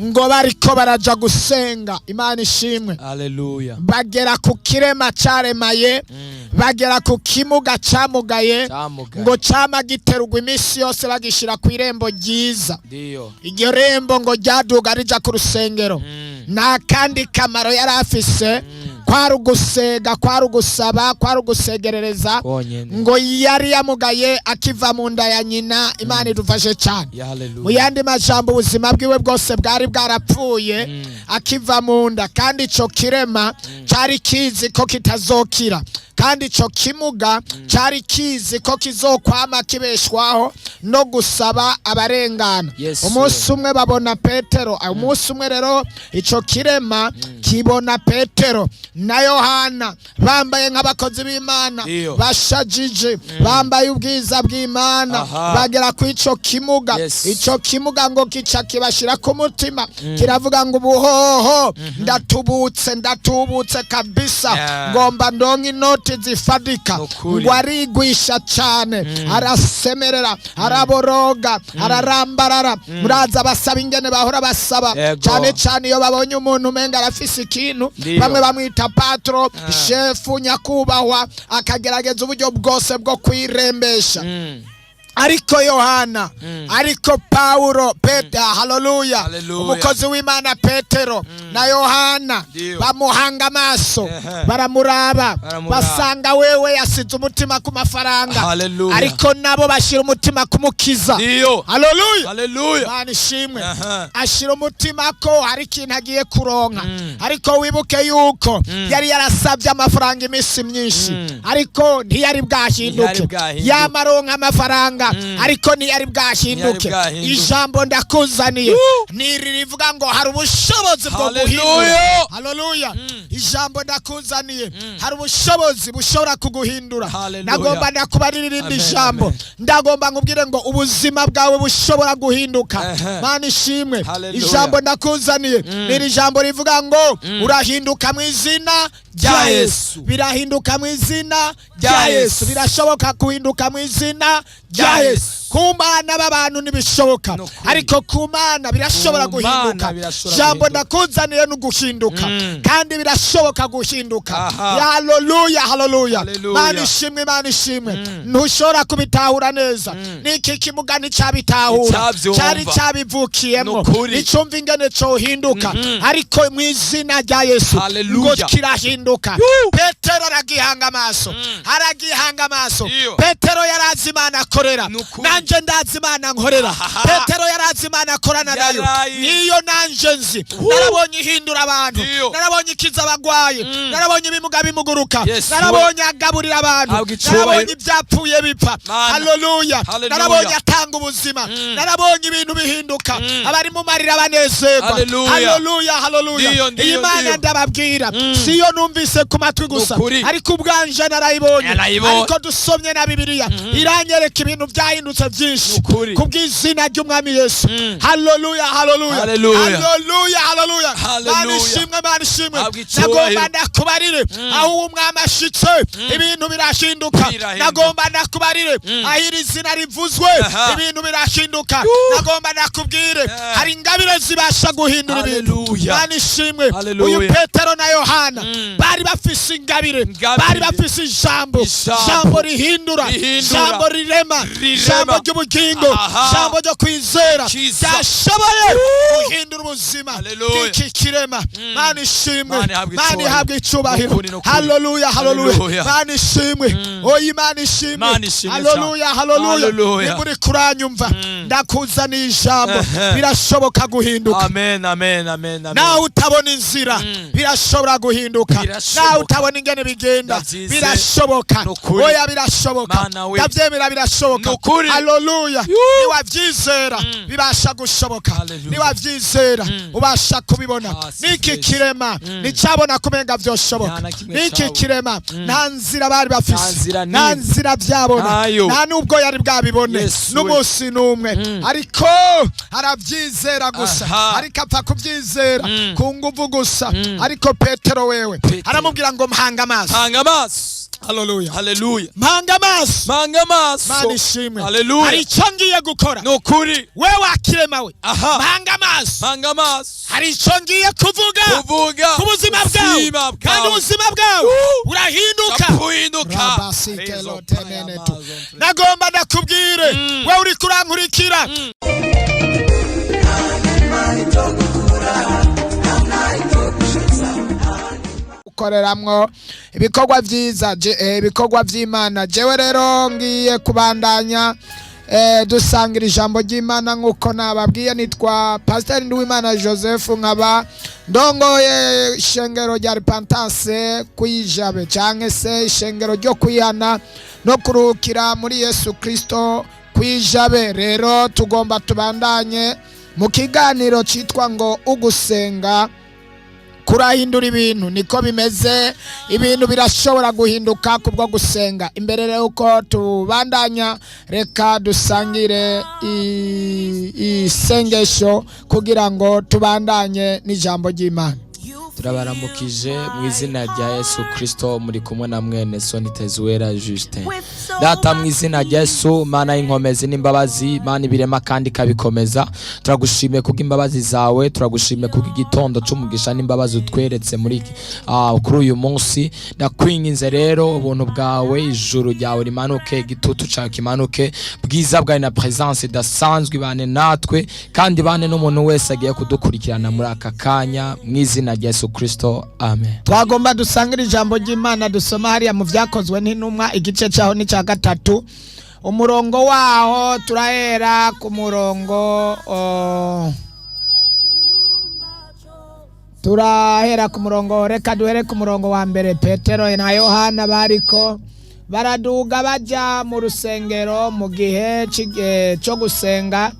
ngo bariko baraja gusenga. Imana ishimwe. Haleluya. Bagera ku kirema cyaremaye, bagera ku kimuga cyamugaye. Cyamugaye. Ngo cyama giterwa iminsi yose, bagishira ku irembo ryiza. Ndiyo. Iryo rembo ngo ryaduga rija ku rusengero. Nta kandi kamaro yari afise, kwari ugusega, kwari ugusaba, kwari ugusegerereza. Konyene. Ngo yari yamugaye akiva mu nda ya nyina. Imana idufashe cyane. Ya, haleluya. Mu yandi majambo, ubuzima bwiwe bwose bwari bwarapfuye akiva mu nda, kandi ico kirema cyari kizi ko kitazokira, kandi ico kimuga cyari kizi ko kizokwama kibeshwaho no gusaba abarengana. Yes. Umunsi umwe babona Petero, umunsi umwe rero ico kirema kibona Petero na Yohana bambaye nk'abakozi b'Imana, Iyo. bashajije, bambaye ubwiza bw'Imana. Bagera ku ico kimuga. Yes. Ico kimuga ngo kica kibashira ku mutima, kiravuga ngo: "Ubuhoho ndatubutse, ndatubutse kabisa. Ngomba ndonke inoti zifadika." Nukuri. Ngo arigwisha cyane, arasemerera, araboroga, ararambarara. Muraza basaba ingene bahora basaba, Yego. cyane cyane iyo babonye umuntu umenga arafise ikintu. Ndiyo. Bamwe bamwita patro, shefu, nyakubahwa, akagerageza uburyo bwose bwo kwirembesha. Ariko Yohana, ariko Paulo, Peta, haleluya, Haleluya. umukozi w'Imana Petero na Yohana Ndiyo. bamuhanga amaso, baramuraba, Baramuraba. basanga wewe yasize umutima ku mafaranga, Haleluya. ariko nabo bashyira umutima ku Mukiza. Ndiyo. Haleluya. Haleluya. Imana ishimwe. Ashira umutima ko hari ikintu agiye kuronka, ariko wibuke yuko yari yarasabye amafaranga iminsi myinshi, ariko ntiyari bwahinduke. Ntiyari bwahinduke. Yamaronka amafaranga, ariko ntiyari bwahinduke. Ntiyari bwahinduke. Ijambo ndakuzaniye ni iri rivuga ngo hari ubushobozi bwo Haleluya. guhindura. Haleluya. Ijambo ndakuzaniye, hari ubushobozi bushobora kuguhindura. Haleluya. Nagomba ndakubarira irindi Amen, jambo. amen. Ndagomba nkubwire ngo ubuzima bwawe bushobora guhinduka. Mana ishimwe. Haleluya. Ijambo ndakuzaniye ni iri jambo rivuga ngo urahinduka mu izina rya Rya Yesu. Yesu. Birahinduka mu izina rya Rya Yesu. Yesu. Birashoboka guhinduka mu izina rya Rya Yesu. Yesu. Ku mana b'abantu ntibishoboka, Ni ukuri. ariko ku Mana birashobora Ku Mana guhinduka. birashobora Jambo guhinduka. ndakuzaniye ni uguhinduka, kandi birashoboka guhinduka. Haleluya, haleluya. Haleluya. Mana ishimwe, Imana ishimwe. Ntushobora kubitahura neza, niki kimuga nticyabitahura. Nticavyumva. Cyari cyabivukiyemo. Ni ukuri. Nicumva ingene cohinduka, ariko mu izina rya Yesu ngo Haleluya. kirahinduka. Petero aragihanga amaso, aragihanga amaso. Iyo. Petero yarazi Imana akorera. Ni ukuri. Nanje ndazi Imana nkorera. Petero yarazi Imana akorana nayo. Yarayi. Niyo nanje nzi. Narabonye ihindura abantu. Iyo. Narabonye ikiza abagwayi, narabonye ibimuga bimuguruka, Yes, narabonye agaburira abantu, Habwa icubahiro. narabonye ibyapfuye bipfa. Mana. Haleluya. Haleluya. Narabonye atanga ubuzima, narabonye ibintu bihinduka, abari mu marira banezerwa. Haleluya. Haleluya, haleluya. Ndiyo, ndiyo, Iyi Mana ndiyo. ndababwira siyo numvise. Narayumvise ku matwi gusa, Nukuri. ariko ubwanje narayibonye. Narayibonye. Ariko dusomye na Bibiliya iranyereka ibintu byahindutse byinshi Nukuri. kubw'izina ry'Umwami Yesu. Haleluya, haleluya. Haleluya. Haleluya, haleluya. Haleluya. Mana ishimwe, Mana ishimwe. Habwa icyubahiro. Nagomba ndakubarire aho uwo Umwami ashitse ibintu birashinduka. Birahinduka. Nagomba ndakubarire aho iri zina rivuzwe ibintu birashinduka. Nagomba ndakubwire hari ingabire zibasha guhindura ibintu. Haleluya. Mana ishimwe. Haleluya. Uyu Petero na Yohana bari bafise ingabire, Ingabire. bari bafise ijambo, Ijambo. ijambo rihindura, Rihindura. ijambo rirema, Rirema. ijambo ry'ubugingo, ijambo ryo kwizera Kiza. ryashoboye guhindura ubuzima Haleluya. bw'iki kirema. Mana ishimwe. Mana ihabwe Mana icyubahiro. ihabwe icyubahiro. Nukuri, nukuri. Haleluya, haleluya. Haleluya. Mana ishimwe, oya, Imana ishimwe. Mana ishimwe Haleluya, cyane. haleluya. Haleluya. Nimba uri kuranyumva, ndakuzaniye ijambo. Ehe. Birashoboka guhinduka. Amen, amen, amen, amen. Nawe utabona inzira, birashobora guhinduka. Birashoboka. Nawe utabona ingene bigenda, Ndavyize. birashoboka. Nukuri. Oya, birashoboka. Mana we. Ndavyemera, birashoboka. Nukuri. Haleluya. Yuu. Niwavyizera bibasha gushoboka. Haleluya. Niwavyizera ubasha kubibona. Ah, si Niki fresh. kirema nicabona kumenga vyoshoboka. Nta na kimwe Niki cabona. kirema nta nzira bari Nta bafise, nzira nta n'imwe. nzira vyabona, Ntayo. nta nubwo yari bwabibone Yesu we. n'umunsi n'umwe, ariko aravyizera gusa. Ariko apfa kubyizera ku nguvu gusa. Ariko Petero wewe Petero. aramubwira ngo mpanga amaso. Hanga amaso. Haleluya. Haleluya. Mpanga amaso. Mpanga amaso. Mana ishimwe. Haleluya. Hari icyo ngiye gukora. Nukuri. We wakirema we, mpanga amaso. Mpanga amaso. Hari icyo ngiye kuvuga Kuvuga ku buzima bwawe, ubuzima kandi bwawe. ubuzima bwawe burahinduka. Buhinduka. Rabasikelotemenetu. Nagomba ndakubwire, we uri kurankurikira. Gukoreramwo ibikorwa byiza, ibikorwa by'Imana. Jewe rero ngiye kubandanya dusangira ijambo ry'Imana. Nk'uko nababwiye, nitwa Pasiteri Nduwimana Joseph, nkaba ndongoye ishengero rya Repentance kwijabe, cyangwa se ishengero ryo kwihana no kuruhukira muri Yesu Kristo kwijabe. Rero tugomba tubandanye mu kiganiro cyitwa ngo ugusenga kurahindura ibintu. Niko bimeze, ibintu birashobora guhinduka kubwo gusenga. Imbere rero uko tubandanya, reka dusangire isengesho kugira ngo tubandanye n'ijambo ry'Imana. Turabaramukije mu izina rya Yesu Kristo. Muri kumwe na mwene so Nitezuwera Justin. Data, mu izina rya Yesu, Mana y'inkomezi n'imbabazi, Mana ibirema kandi ikabikomeza, turagushimiye kubw'imbabazi zawe, turagushimiye kubw'igitondo c'umugisha n'imbabazi utweretse muri kuri uyu munsi. Ndakwinginze rero ubuntu bwawe, ijuru ryawe rimanuke, igitutu cawe kimanuke, bwiza bwawe na presence idasanzwe ibane natwe kandi ibane n'umuntu wese agiye kudukurikirana muri aka kanya, mu izina rya Yesu Kristo, amen. Twagomba dusangire ijambo ry'Imana dusoma hariya mu Byakozwe n'Intumwa, igice cyaho ni cya gatatu, umurongo waho turahera ku murongo turahera ku murongo, reka duhere ku murongo wa mbere. Petero na Yohana bariko baraduga bajya mu rusengero mu gihe cyo gusenga,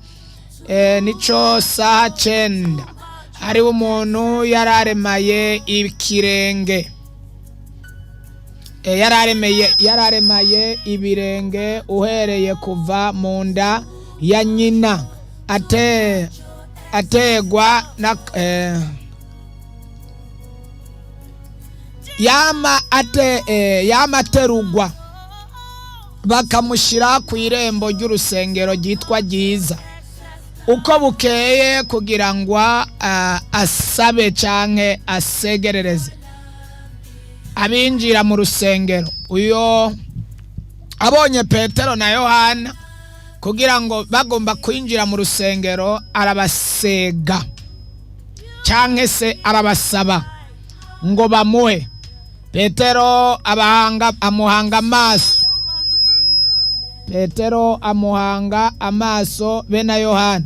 nico saha 9. Hariho umuntu yararemaye ikirenge. Yararemaye ibirenge uhereye kuva mu nda ya nyina, ategwa na yama aterugwa bakamushyira ku irembo ry'urusengero ryitwa Ryiza uko bukeye, kugira ngo asabe canke asegerereze abinjira mu rusengero. Uyo abonye Petero na Yohana kugira ngo bagomba kwinjira mu rusengero, arabasega canke se arabasaba ngo bamuhe. Petero abahanga, amuhanga amaso. Petero amuhanga amaso be na Yohana,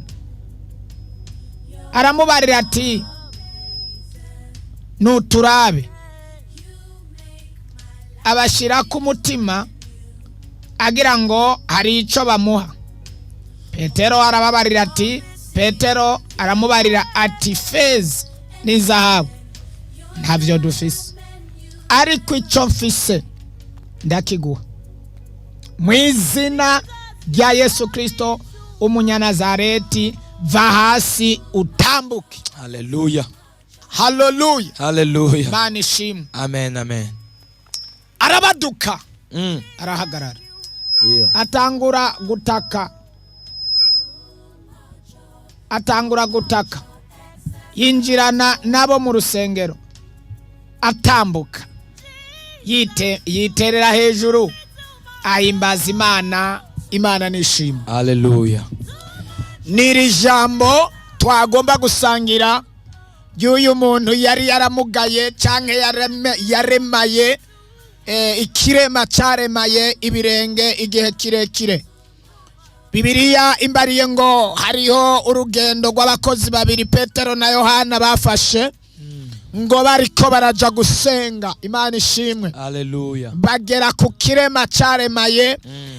aramubarira ati: "Nuturabe." Abashyira ku mutima agira ngo hari icyo bamuha. Petero arababarira ati, Petero aramubarira ati: "Feza n'izahabu ntabyo dufise." Ariko icyo mfise ndakiguha mu izina rya Yesu Kristo umunyanazareti, va hasi utambuke. Haleluya. Haleluya. Haleluya. Mana ishimwe. Amen, amen. Arabaduka, arahagarara. Ndiyo. Atangura gutaka, atangura gutaka, yinjirana nabo mu rusengero, atambuka, yiterera hejuru, ahimbaza Imana. Imana nishimwe. Haleluya. N'iri jambo twagomba gusangira ry'uyu muntu yari yaramugaye cyangwa yaremaye, ikirema cyaremaye ibirenge igihe kirekire. Bibiliya imbariye ngo hariho urugendo rw'abakozi babiri, Petero na Yohana, bafashe ngo bariko baraja gusenga. Imana ishimwe. Haleluya. Bagera ku kirema cyaremaye,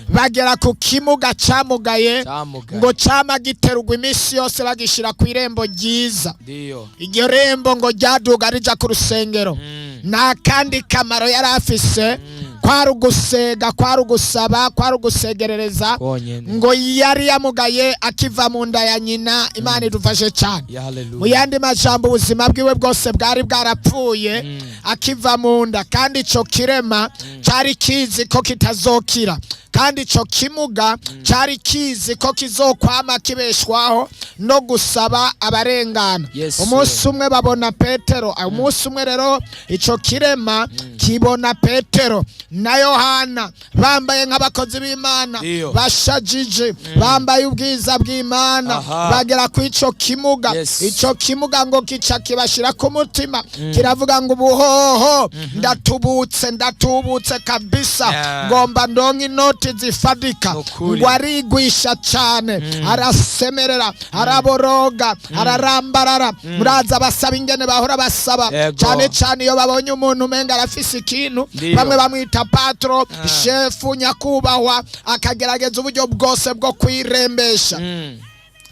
bagera ku kimuga cyamugaye. Cyamugaye. Ngo cyama giterwa iminsi yose, bagishira ku irembo ryiza. Ndiyo. Iryo rembo ngo ryaduga rija ku rusengero. Nta kandi kamaro yari afise, kwari ugusega, kwari ugusaba, kwari ugusegerereza. Konyene. Ngo yari yamugaye akiva mu nda ya nyina. Imana idufashe cyane. Ya Mu haleluya. yandi majambo, ubuzima bwiwe bwose bwari bwarapfuye akiva mu nda, kandi ico kirema cyari kizi ko kitazokira, kandi ico kimuga cyari kizi ko kizokwama kibeshwaho no gusaba abarengana. Yes. Umunsi umwe babona Petero, umunsi umwe rero ico kirema kibona Petero na Yohana bambaye nk'abakozi b'Imana, Ndiyo. bashajije, bambaye ubwiza bw'Imana. Aha. Bagera ku ico kimuga. Yes. Ico kimuga ngo kica kibashira ku mutima, kiravuga ngo ubuhoho ndatubutse, ndatubutse kabisa. Yeah. Ngomba ndonke inoti zifadika. Nukuri. Ngo arigwisha cyane, arasemerera, araboroga, ararambarara. Muraza basaba ingene bahora basaba, Yego. cyane cyane iyo babonye umuntu umenga arafise ikintu. Ndiyo. Bamwe bamwita patro, shefu, nyakubahwa, akagerageza uburyo bwose bwo kwirembesha.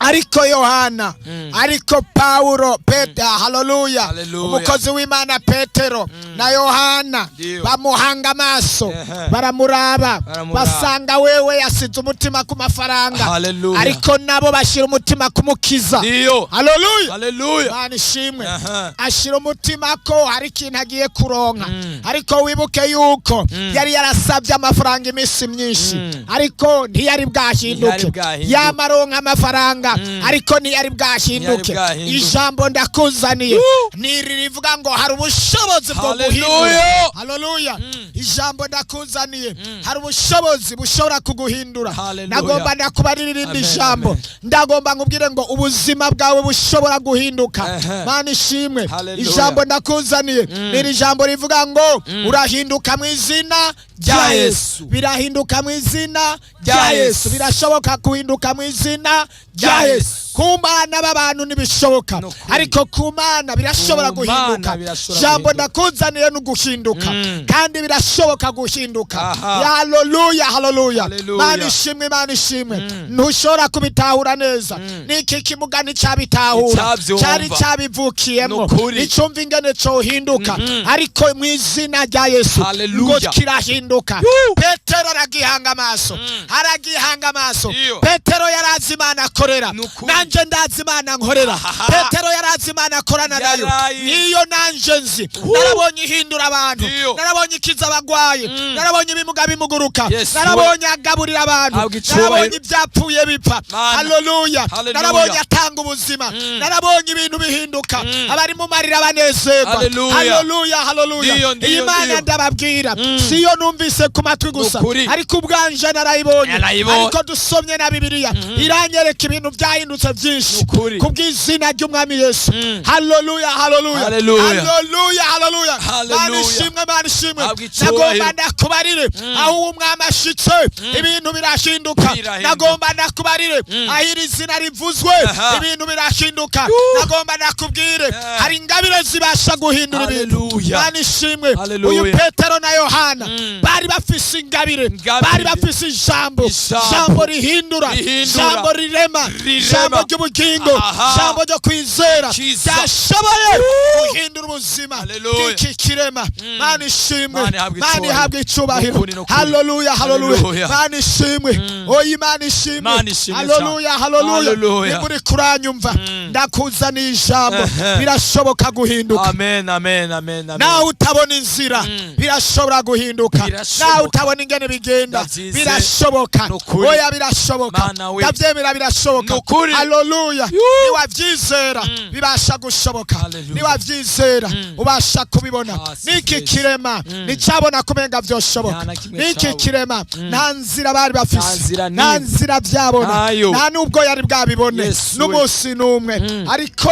Ariko Yohana, ariko Paulo, Peta, haleluya, Haleluya. umukozi w'Imana Petero na Yohana Ndiyo. bamuhanga amaso, Ehe. baramuraba, Baramuraba. basanga wewe yasize umutima ku mafaranga, Haleluya. ariko nabo bashyira umutima ku Mukiza. Ndiyo. Haleluya. Haleluya. Imana ishimwe. Aha. Ashira umutima ko hari ikintu agiye kuronka, ariko wibuke yuko yari yarasabye amafaranga iminsi myinshi, ariko ntiyari bwahinduke. Ntiyari bwahinduke. Yamaronka amafaranga, ariko ntiyari bwahinduke. Ntiyari bwahinduke. Ijambo ndakuzaniye ni iri rivuga ngo hari ubushobozi bwo Haleluya. guhindura. Haleluya. Ijambo ndakuzaniye, hari ubushobozi bushobora kuguhindura. Haleluya. Nagomba ndakubarira irindi Amen, jambo. amen. Ndagomba nkubwire ngo ubuzima bwawe bushobora guhinduka. Ehe. Mana ishimwe. Haleluya. Ijambo ndakuzaniye ni iri jambo rivuga ngo urahinduka mu izina rya Rya Yesu. Yesu. Birahinduka mu izina rya Rya Yesu. Yesu. Birashoboka guhinduka mu izina rya Rya Yesu. Yesu. Ku mana b'abantu ntibishoboka, Ni ukuri. ariko ku Mana birashobora Ku Mana guhinduka. birashobora Jambo guhinduka. ndakuzaniye ni uguhinduka, kandi birashoboka guhinduka. Aha. Haleluya, haleluya. Haleluya. Mana ishimwe, Imana ishimwe. Ntushobora kubitahura neza, niki kimuga nticyabitahura. Nticavyumva. Cyari cyabivukiyemo. Nukuri. Nicumva ingene cohinduka, ariko mu izina rya Yesu ngo Haleluya. kirahinduka. Petero aragihanga amaso, aragihanga amaso. Iyo. Petero yarazi Imana akorera. Nukuri. Nanje ndazi Imana nkorera. Petero yarazi Imana akorana nayo. Yarayi. Niyo nanje nzi, narabonye ihindura abantu. Iyo. Narabonye ikiza abagwayi, narabonye ibimuga bimuguruka, Yes, narabonye agaburira abantu, Habwa icubahiro. narabonye ibyapfuye bipfa. Mana. Haleluya. Haleluya. Narabonye atanga ubuzima, narabonye ibintu bihinduka, abari mu marira banezerwa. Haleluya. Haleluya, haleluya. Ndiyo, ndiyo, Iyi Mana ndiyo. ndababwira, siyo numvise ku matwi gusa, Nukuri. ariko ubwanje narayibonye. Narayibonye. Ariko dusomye na Bibiliya iranyereka ibintu byahindutse byinshi Nukuri. kubw'izina ry'Umwami Yesu. Haleluya, haleluya. Haleluya. Haleluya, haleluya. Haleluya. Mana ishimwe, Mana ishimwe. Habwa icubahiro. Nagomba ndakubarire aho uwo mwami ashitse ibintu birahinduka. Birahinduka. Nagomba ndakubarire aho iri zina rivuzwe Aha. ibintu birahinduka. Nagomba ndakubwire hari ingabire zibasha guhindura ibintu. Haleluya. Mana ishimwe. Haleluya. Uyu Petero na Yohana bari bafise ingabire, Ingabire. bari bafise ijambo. Ijambo. Ijambo rihindura, Rihindura. ijambo rirema, Rirema. ijambo. Ry'ubugingo, Aha. ijambo ryo kwizera Kiza. ryashoboye guhindura ubuzima Hallelujah. bw'iki kirema. Mana ishimwe. Mana ihabwe Mana icubahiro. ihabwe icubahiro. Nukuri, nukuri. Haleluya, haleluya. Hallelujah. Mana ishimwe. Oya, Imana ishimwe. Mana ishimwe Haleluya, cyane. haleluya. Hallelujah. Nimba uri kuranyumva, ndakuzaniye ijambo. Ehe. Birashoboka guhinduka. Amen, amen, amen, amen. Nawe utabona inzira, birashobora guhinduka. Birashoboka. Nawe utabona ingene bigenda, Ndavyize. birashoboka. Nukuri. Oya, birashoboka. Mana we. Ndavyemera, birashoboka. Nukuri. Haleluya. Yuu. Niwavyizera bibasha gushoboka. Hallelujah. Niwavyizera ubasha kubibona. Ah, si Niki fresh. kirema nicabona kumenga vyoshoboka. Nta na kimwe Niki cabona. kirema nta nzira bari Nta bafise, nzira nta n'imwe. nzira vyabona, Ntayo. nta nubwo yari bwabibone Yesu we. n'umunsi n'umwe, ariko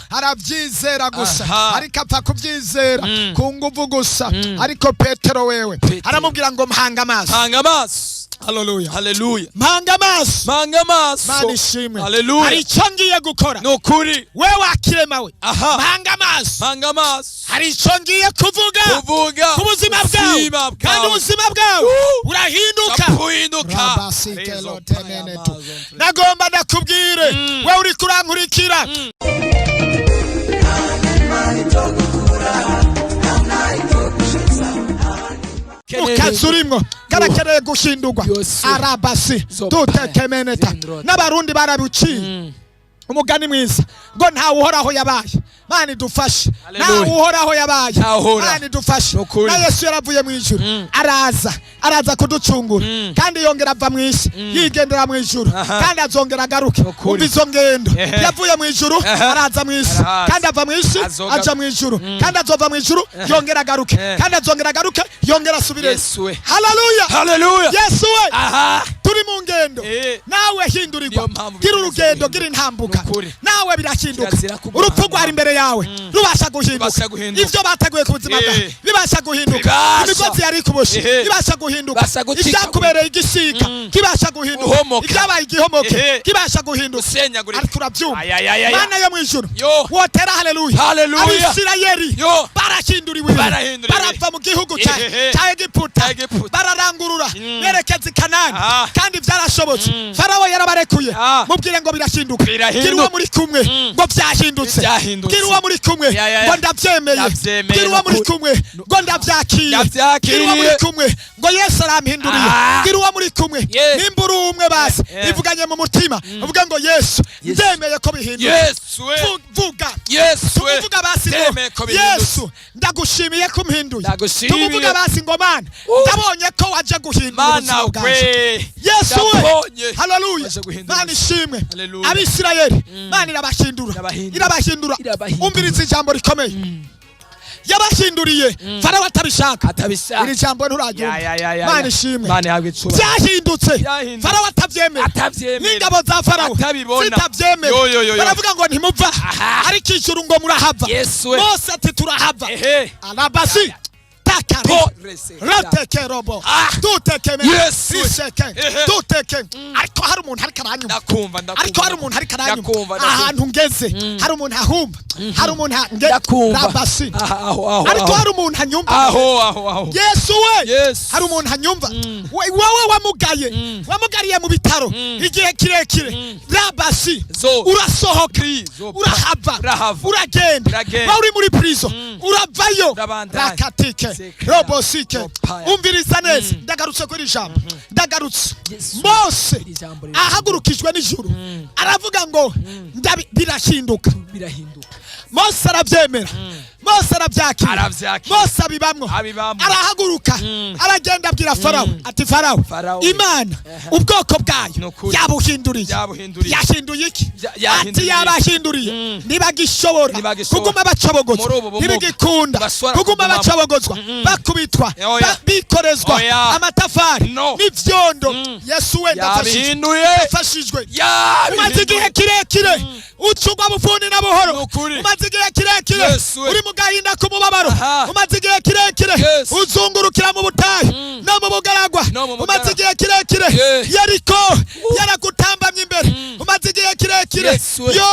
aravyizera gusa. Aha. Ariko apfa kuvyizera ku nguvu gusa. Ariko Petero wewe Petero. aramubwira ngo mpanga amaso. Hanga amaso. Haleluya. Haleluya. Mpanga amaso. Mpanga amaso. Mana ishimwe. Haleluya. Hari icyo ngiye gukora. Nukuri. We wakirema we, Aha. mpanga amaso. Mpanga amaso. Hari icyo ngiye kuvuga Kuvuga. ku buzima bwawe, Ubuzima kandi bwawe. ubuzima bwawe burahinduka. Buhinduka. Rabasikelotemenetu. Nagomba ndakubwire, we uri kurankurikira. Mu kazi urimwo karakeneye guhindurwa. Yose. Arabasi Zopa. tutekemeneta. Zindrota. N'abarundi barabiciye umugani mwiza ngo ntawe uhoraho yabaye. Mana idufashe. Hallelujah. Ntawe uhoraho yabaye. Ntawuhora. Mana idufashe. Nukuri. Na Yesu yaravuye mu ijuru, araza kuducungura, kandi yongera ava mu isi yigendera mu ijuru, Aha. kandi azongera agaruke. Nukuri. Umva izo ngendo. Ehe. Yavuye mu ijuru, Aha. araza mu isi, Araza. kandi ava mu isi Azoga- aja mu ijuru, kandi azova mu ijuru yongera agaruke, Eh. kandi azongera agaruke yongera asubire. Yesu we. Haleluya. Haleluya. Yesu we. Aha. Turi mu ngendo. Eh. Nawe hindurirwa. Niyo mpamvu Gira bikomeza urugendo, guhinduka. gira intambuka. Nukuri. Nawe birahinduka. Kirazira kuguma Urupfu ahantu rwari imbere yawe rubasha guhinduka. Rubasha guhinduka. Ivyo bateguye ku buzima Eh. bwawe bibasha guhinduka. Bibasha. Imigozi yari ikuboshe Eh. ibasha guhinduka. Ibasha gucika. Ivyakubereye igisika kibasha guhinduka. Guhomoka. Ibyabaye igihomoke Eh. kibasha guhinduka. Gusenyagurika. Ariko urabyumva? Ay, ay, ay, ay. Mana yo mu ijuru, Yo. wotera haleluya. Haleluya. Abisirayeli Yo. barahinduriwe, Barahinduriwe. barava mu gihugu cya Ehehe. cya Egiputa, Cya Egiputa. bararangurura berekeza i Kanani, Ah. kandi byarashobotse. Farawo yarabarekuye. Ah. Mubwire ngo birahinduka. Birahinduka. Bwira uwo muri kumwe ngo byahindutse. Byahindutse. Bwira uwo muri kumwe Ya, ya, ya. ngo ndabyemeye. Ndabyemeye, Bwira uwo muri nukuri. kumwe ngo ndabyakiriye. Ndabyakiriye. Bwira uwo muri kumwe ngo Yesu arampinduriye. Ah. Bwira uwo muri kumwe, Yeah. nimba uri umwe basi, Yeah. ivuganye mu mutima uvuge ngo Yesu, Yesu. ndemeye ko bihindutse. Yesu we. Vuga. Yesu we. Tumuvuga basi ngo Ndemeye ko bihindutse. Yesu, ndagushimiye ko umpinduye. Ndagushimiye. Tumuvuga basi ngo Mana, ndabonye ko waje guhindura Mana ubuzima bwanjye. we. Yesu we. Ndabonye. Haleluya. Waje guhindura Mana ishimwe. Haleluya. Abisirayeli Mana irabahindura. Irabahindura. Irabahindura. Irabahindura. Umviriza ijambo rikomeye. Yabahinduriye Farawo atabishaka. Atabishaka. Iri jambo nturaryumva. Ya, ya, ya, ya, Mana ya. ishimwe. Mana ihabwe icubahiro. Byahindutse Byahindutse. Farawo atabyemera, Atabyemera. n'ingabo za Farawo Atabibona. zitabyemera. Yo, yo, yo, yo. Baravuga ngo ntimuva, Aha. ariko ijuru ngo murahava. Yesu we. Mose ati turahava. Ehe. Arabasi takari Porese. roteke robo Ah. dutekeme Yesu we. riseke Ehe. duteke. Ariko hari umuntu ariko aranyumva? Ndakumva, ndakumva. Ariko hari umuntu ariko aranyumva? Ndakumva, ndakumva. Ahantu ngeze hari umuntu ahumva? Hari umuntu Ndakumva. Rabasi. Aha, aho, aho, Ariko aho. hari umuntu anyumva? Aho, aho, aho. Yesu we. Yesu. Hari umuntu anyumva? Wowe wamugaye, wamugariye mu bitaro igihe kirekire, rabasi, Zo. urasohoka. Zo. Urahava. Urahava. Uragenda. Uragenda. Wowe uri muri prison, uravayo. Urabandanya. Rakatike Sekera. robosike. Ropaya. Umviriza neza, ndagarutse kuri iri jambo, ndagarutse. Yesu. Mose Iri jambo rirahinduka. ahagurukijwe n'ijuru aravuga ngo birahinduka. Birahinduka. Mose arabyemera, Mose arabyakira. Aravyakira. Mose abibamwo. Abibamwo. Arahaguruka, aragenda, abwira Farawo ati Farawo, Farawo. Imana ubwoko bwayo Nukuri. yabuhinduriye. Yabuhinduriye. Yahinduye iki? Yahinduriye. Ati yabahinduriye, ntibagishobora Ntibagishobora. kuguma bacobogozwa. Muri ubu bumuga. Ntibigikunda Ntibashobora kuguma kugumamo. bacobogozwa, bakubitwa, Oya. bikorezwa Oya. amatafari No. n'ivyondo. Yesu we, ndafashijwe. Yabihinduye. Ndafashijwe. Umaze igihe Yabihinduye. kirekire ucugwa bufuni na buhoro. Nukuri. Umaze igihe kirekire Yesu we. uri mu gahinda k'umubabaro. Aha. Umaze igihe kirekire Yesu. uzungurukira mu butayu no mu bugaragwa. No mu bugaragwa. Umaze igihe kirekire Yeah. Yeriko yaragutambamye imbere. Umaze igihe kirekire Yesu we. yo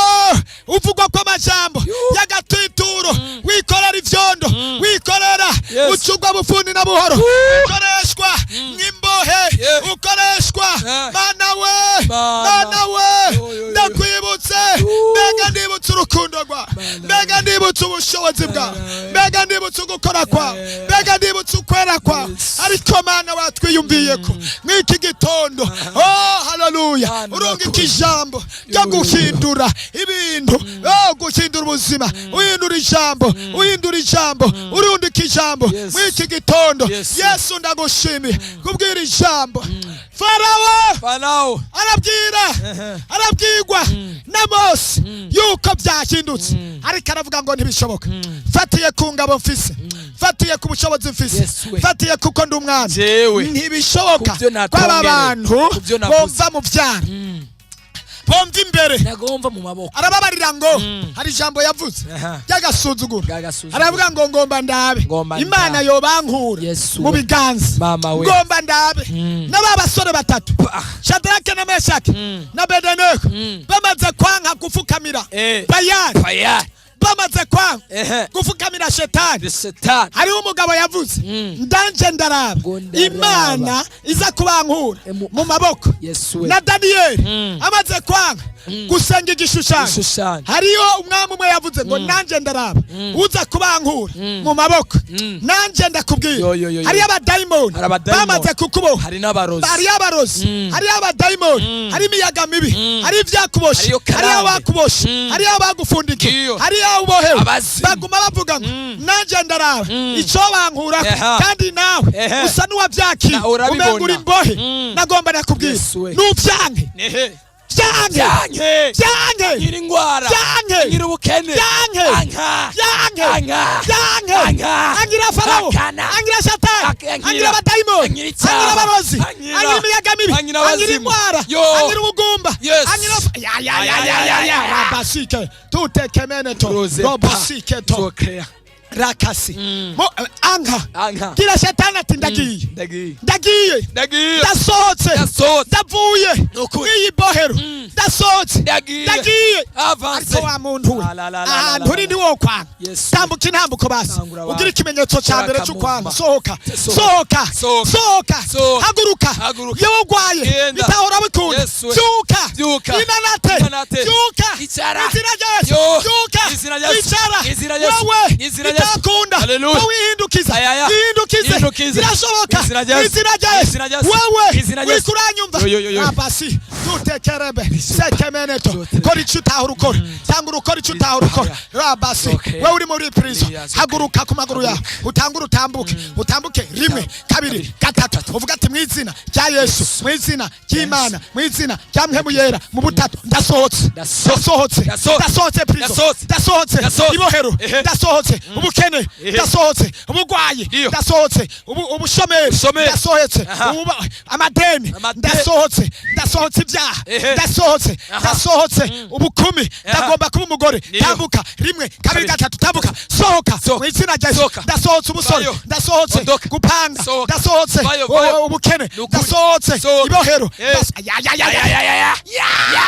uvugwa kw'amajambo y'agatwituro, wikorera ivyondo, wikorera, Yes. ucugwa bufuni na buhoro, ukoreshwa nk'imbohe, Yeah. ukoreshwa. Yeah. Mana we. Mana. Mana we. Yo, yo, yo. Ndakwibutsa. Ndibutse ubushobozi bwawe, mbega ndibutse ugukora kwawe, mbega ndibutse ukwera kwawe. Ariko Mana, watwiyumviye ko mw'iki gitondo, oh haleluya, Mana, urungika urakoze. ijambo ryo guhindura ibintu, oh guhindura ubuzima, uhindura ijambo, uhindura ijambo, urundika ijambo mw'iki gitondo. Yesu, ndagushimiye kubwira ijambo. Farawo Farao arabwira, arabwirwa na Mose yuko byahindutse, ariko aravuga ngo ntibishoboka, fatiye ku ngabo mfise, fatiye ku bushobozi mfise, Yesu we. fatiye kuko ndi umwana, Jewe. ntibishoboka Kubyo ko aba natongere. bantu Kubyo navuze. bomva mu byaro, bomva imbere. Nagomva mu maboko. Arababarira ngo hari ijambo yavuze ry'agasuzuguro. Ry'agasuzuguro. Aravuga ngo ngomba ndabe Ngomba Imana ndabe. yobankura Yesu mu we. biganza. Mama we. Ngomba ndabe n'aba basore batatu, Shadrake na Meshaki na Abedenego, bamaze kwanka gufukamira Bayali, Fire. bamaze kwanka gufukamira Shetani. The Satan. Hariho umugabo yavuze, ndanje ndaraba Ngo ndaraba. Imana iza kubankura mu maboko. Yesu we. Na Daniyeli amaze kwanga gusenga igishushanyo, Igishushanyo. hariyo umwami umwe yavuze ngo nanjye ndaraba uza kubankura mu maboko. Nanjye ndakubwira, Yo, yo, yo, yo. hariyo abadayimoni Hari abadayimoni. bamaze kukuboha, Hari n'abarozi. hariyo abarozi, hariyo abadayimoni, hari imiyaga mibi, hari ibyakuboshe, Hariyo karande. hariyo abakuboshe, hariyo abagufundikiye, hariyo ubohewe. Abazimu. Baguma bavuga ngo nanjye ndaraba icyo bankurako. Kandi nawe usa n'uwabyakiye, Na urabibona. umenga uri imbohe. Nagomba nakubwira, Yesu we. nuvyanke, vyanke, Byanke. vyanke, Nyiri ingwara. Byanke. Nyiri ubukene. Byanke. Anka. Byanke. Anka. Byanke. Anka. Angira Farawo, Akana. angira Satani, Angira. angira abadayimoni, Angira icyaha. angira abarozi, Angira. angira imiyaga mibi, Angira angira abazimu. indwara, Yo. angira ubugumba, angira ya ya ya ya ya ya rabasike tutekemeneto Rose pa. robosike to Zokrea. rakasi. Anka. Anka. Gira Shetani ati ndagiye, Ndagiye. ndagiye, Ndagiye. ndasohotse, Ndasohotse. ndavuye Nukuri. mw'iyi bohero, ndasohotse, Ndagiye. ndagiye. Avance. Ariko wa muntu we, La, la, la, la, ahantu la, uri la. ntiwokwanga. Yesu. Tambuka intambuko basi, Tangura ugira wawe. ikimenyetso cya mbere Shaka cy'ukwanga. muvuma. Sohoka, Sohoka. sohoka, Sohoka. sohoka, Sohoka. haguruka. Haguruka. Yewe urwaye, Genda. bitahora bikunda, Yesu we. byuka, Byuka. inanate, Inanate. byuka. Icara. Izina rya Yesu. Yo. Byuka, Izina rya Yesu. icara. Izina rya Yesu. Wewe Izina rya Yesu. bitakunda Haleluya. ko wihindukiza, Ayaya. yihindukize, Yihindukize. birashoboka. Izina rya Yesu. Izina rya Yesu. Izina rya Yesu. Wewe Izina rya Yesu. uriko uranyumva, Yo, yo, yo, yo. abasi tutekerebe sekemeneto, kora icyo utahora ukora, cyangwa urukora icyo utahora ukora. Rabasi, Okay. wewe uri muri prison, Yes, okay. haguruka ku maguru yawe, utangure utambuke, utambuke rimwe, kabiri, gatatu, uvuga ati mu izina rya Yesu, mu izina ry'Imana, mu izina rya Mpemu Yera mu butatu, ndasohotse, Ndasohotse. ndasohotse, Ndasohotse. ndasohotse prison, Ndasohotse. ndasohotse Ndasohotse. ibohero, ndasohotse ubukene, ndasohotse ubugwayi, Iyo. ndasohotse ubushomeri, Ubushomeri. ndasohotse amadeni, ndasohotse, ndasohotse ibyaha, ndasohotse, ndasohotse ubukumi, ndagomba kuba umugore. Niyo. Tambuka rimwe, kabiri, Kabiri. gatatu, tambuka, sohoka Sohoka. mu izina rya Yesu. Sohoka. Ndasohotse ubusore, Vayo. ndasohotse Ondoka. gupanga, Sohoka. ndasohotse Vayo, vayo. ubukene, Nukuri. ndasohotse Sohoka. ibohero. Ya, ya, ya, ya, ya ya.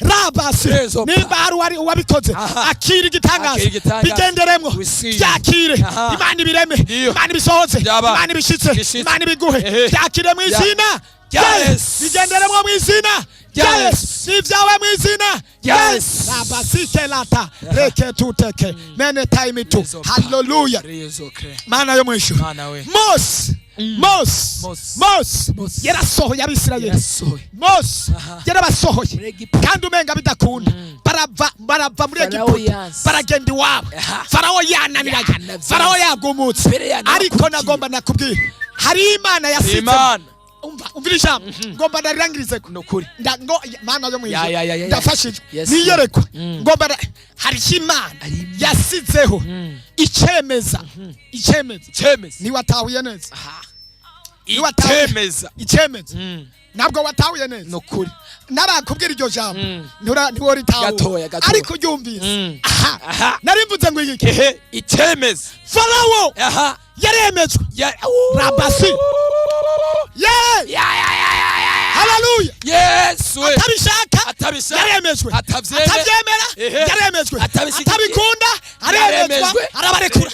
Rabasi, Rezo pa. nimba hari uwari uwabikoze, akira igitangaza, Akira igitangaza. bigenderemwo, Receive. byakire. Imana ibireme, Iyo. Imana ibisohoze, Byaba. Imana ibishitse, Bishitse. Imana ibiguhe. Byakire mu izina rya rya Yesu. Yesu. Bigenderemwo mu izina rya Rya Yesu. Yesu. Ni ibyawe mu izina rya Rya Yesu. Yesu. Rabasike lata reke tuteke mene taimitu. Rezo pa. Haleluya. Rezo kre. Mana yo mu ijuru. Mana we. Mose, Mose, Mose. Mose Mose. yarasohoye Abisirayeli. Yarasohoye. Mose yarabasohoye, Muri Egiputa. kandi umenga bidakunda, barava, barava muri Farawo Egiputa, yanse. baragenda iwabo. Farawo yananiranye, Yanavyanse. Farawo yagumutse. Mbere yanakurikiye. Ariko nagomba nakubwira, hari Imana yasize. Imana. Umva, umvira ijambo ngomba ndarirangirize ko Nukuri. ngo Mana yo mu Ya, ijuru, ya, ya, ya, ya. ndafashijwe Yes. niyerekwa. Ngomba hari Imana Hari Imana. yasizeho icemeza, icemeza. Chemeza. Niwatahuye neza? Niwatahuye? Itemeza. Icemeza. Ntabwo watahuye neza. Nukuri. Narakubwira iryo jambo, ntiworitahura, Gatoya, gatoya. ariko uryumvise. Aha. Nari mvuze ngo iki? Itemeza. Farawo yaremejwe. Ya. Rabasi ye. Ya ya ya ya ya. Haleluya. Yesu we. Atabishaka, Atabishaka. yaremejwe. Atavyemera. Atavyemera, yaremejwe. Atabishigikiye. Atabikunda, aremezwa. Yaremejwe. Arabarekura,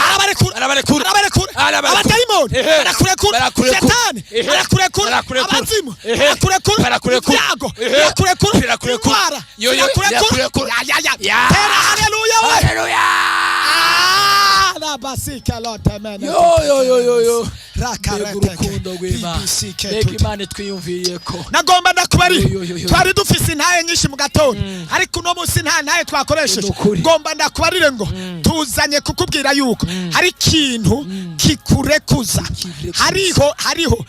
arabarekura, Arabarekura. arabarekura. Arabarekura. Abadayimoni barakurekura, Barakurekura. Shetani arakurekura, Barakurekura. abazimu Barakurekura. barakurekura, ibyago Barakurekura. birakurekura, Birakurekura. indwara Yo, yo, zirakurekura. birakurekura. Ya, ya, ya. Ya. Tera haleluya we. Haleluya. Yo yo yo yo yo, mbega Rakareteke. urukundo rw'Imana! BBC Mbega Imana twiyumviye ko! Nagomba ndakubari, Yo, yo, yo, yo. twari dufise intaye nyinshi mu gatondo, ariko uno munsi nta ntaye twakoresheje. Nukuri. Ngomba ndakubarire ngo tuzanye kukubwira yuko hari ikintu kikurekuza. Kikurekuza. Hariho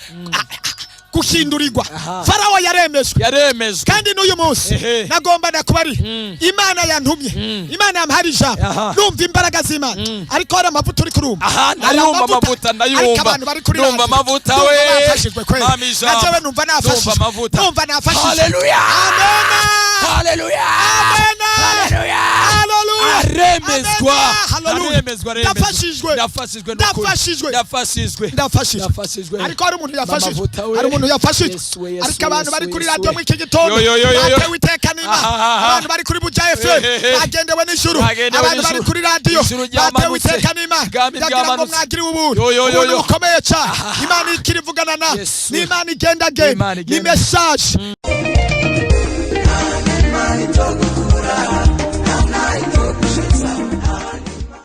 guhindurirwa. Farawo yaremejwe. Yaremejwe. Kandi n'uyu munsi nagomba ndakubari, Imana yantumye, Imana yamuhaye ijambo. Numva imbaraga z'Imana, ariko hari amavuta uri kurumva. Aha, Hari ndayumva amavuta, ndayumva. Ariko abantu bari kuri Ndumva radio, amavuta ndumva we. bafashijwe kweli. Mama ijambo. Na jewe numva nafashijwe. Ndumva amavuta. Numva nafashijwe. Haleluya! Amena. Haleluya! Amena. Haleluya! Haleluya. Aremezwa. Amena. Haleluya. Aremezwa, aremezwa. Ndafashijwe. Ndafashijwe n'ukuri. Ndafashijwe. Ndafashijwe. Ndafashijwe. Ndafashijwe. Ariko hari umuntu yafashijwe. Amavuta we. Hari umuntu yafashijwe. Yesu we, Yesu Ariko abantu we, bari Yesu kuri we. radiyo muri iki gitondo Yo, yo, yo, yo, yo. batewe iteka n'Imana. Aha, aha. Abantu bari kuri Buja FM Ehehe. bagendewe n'ijuru. Bagendewe Abantu bari n'ijuru. kuri radiyo Ijuru batewe ryamanutse. iteka n'Imana. Ubwami Ndagira ngo bwamanutse. mwagiriwe ubuntu, Yo, yo, yo, ubuntu yo. bukomeye cyane. Imana ikiri ivugana na Yesu. n'Imana igendagenda Imana ni igenda. message.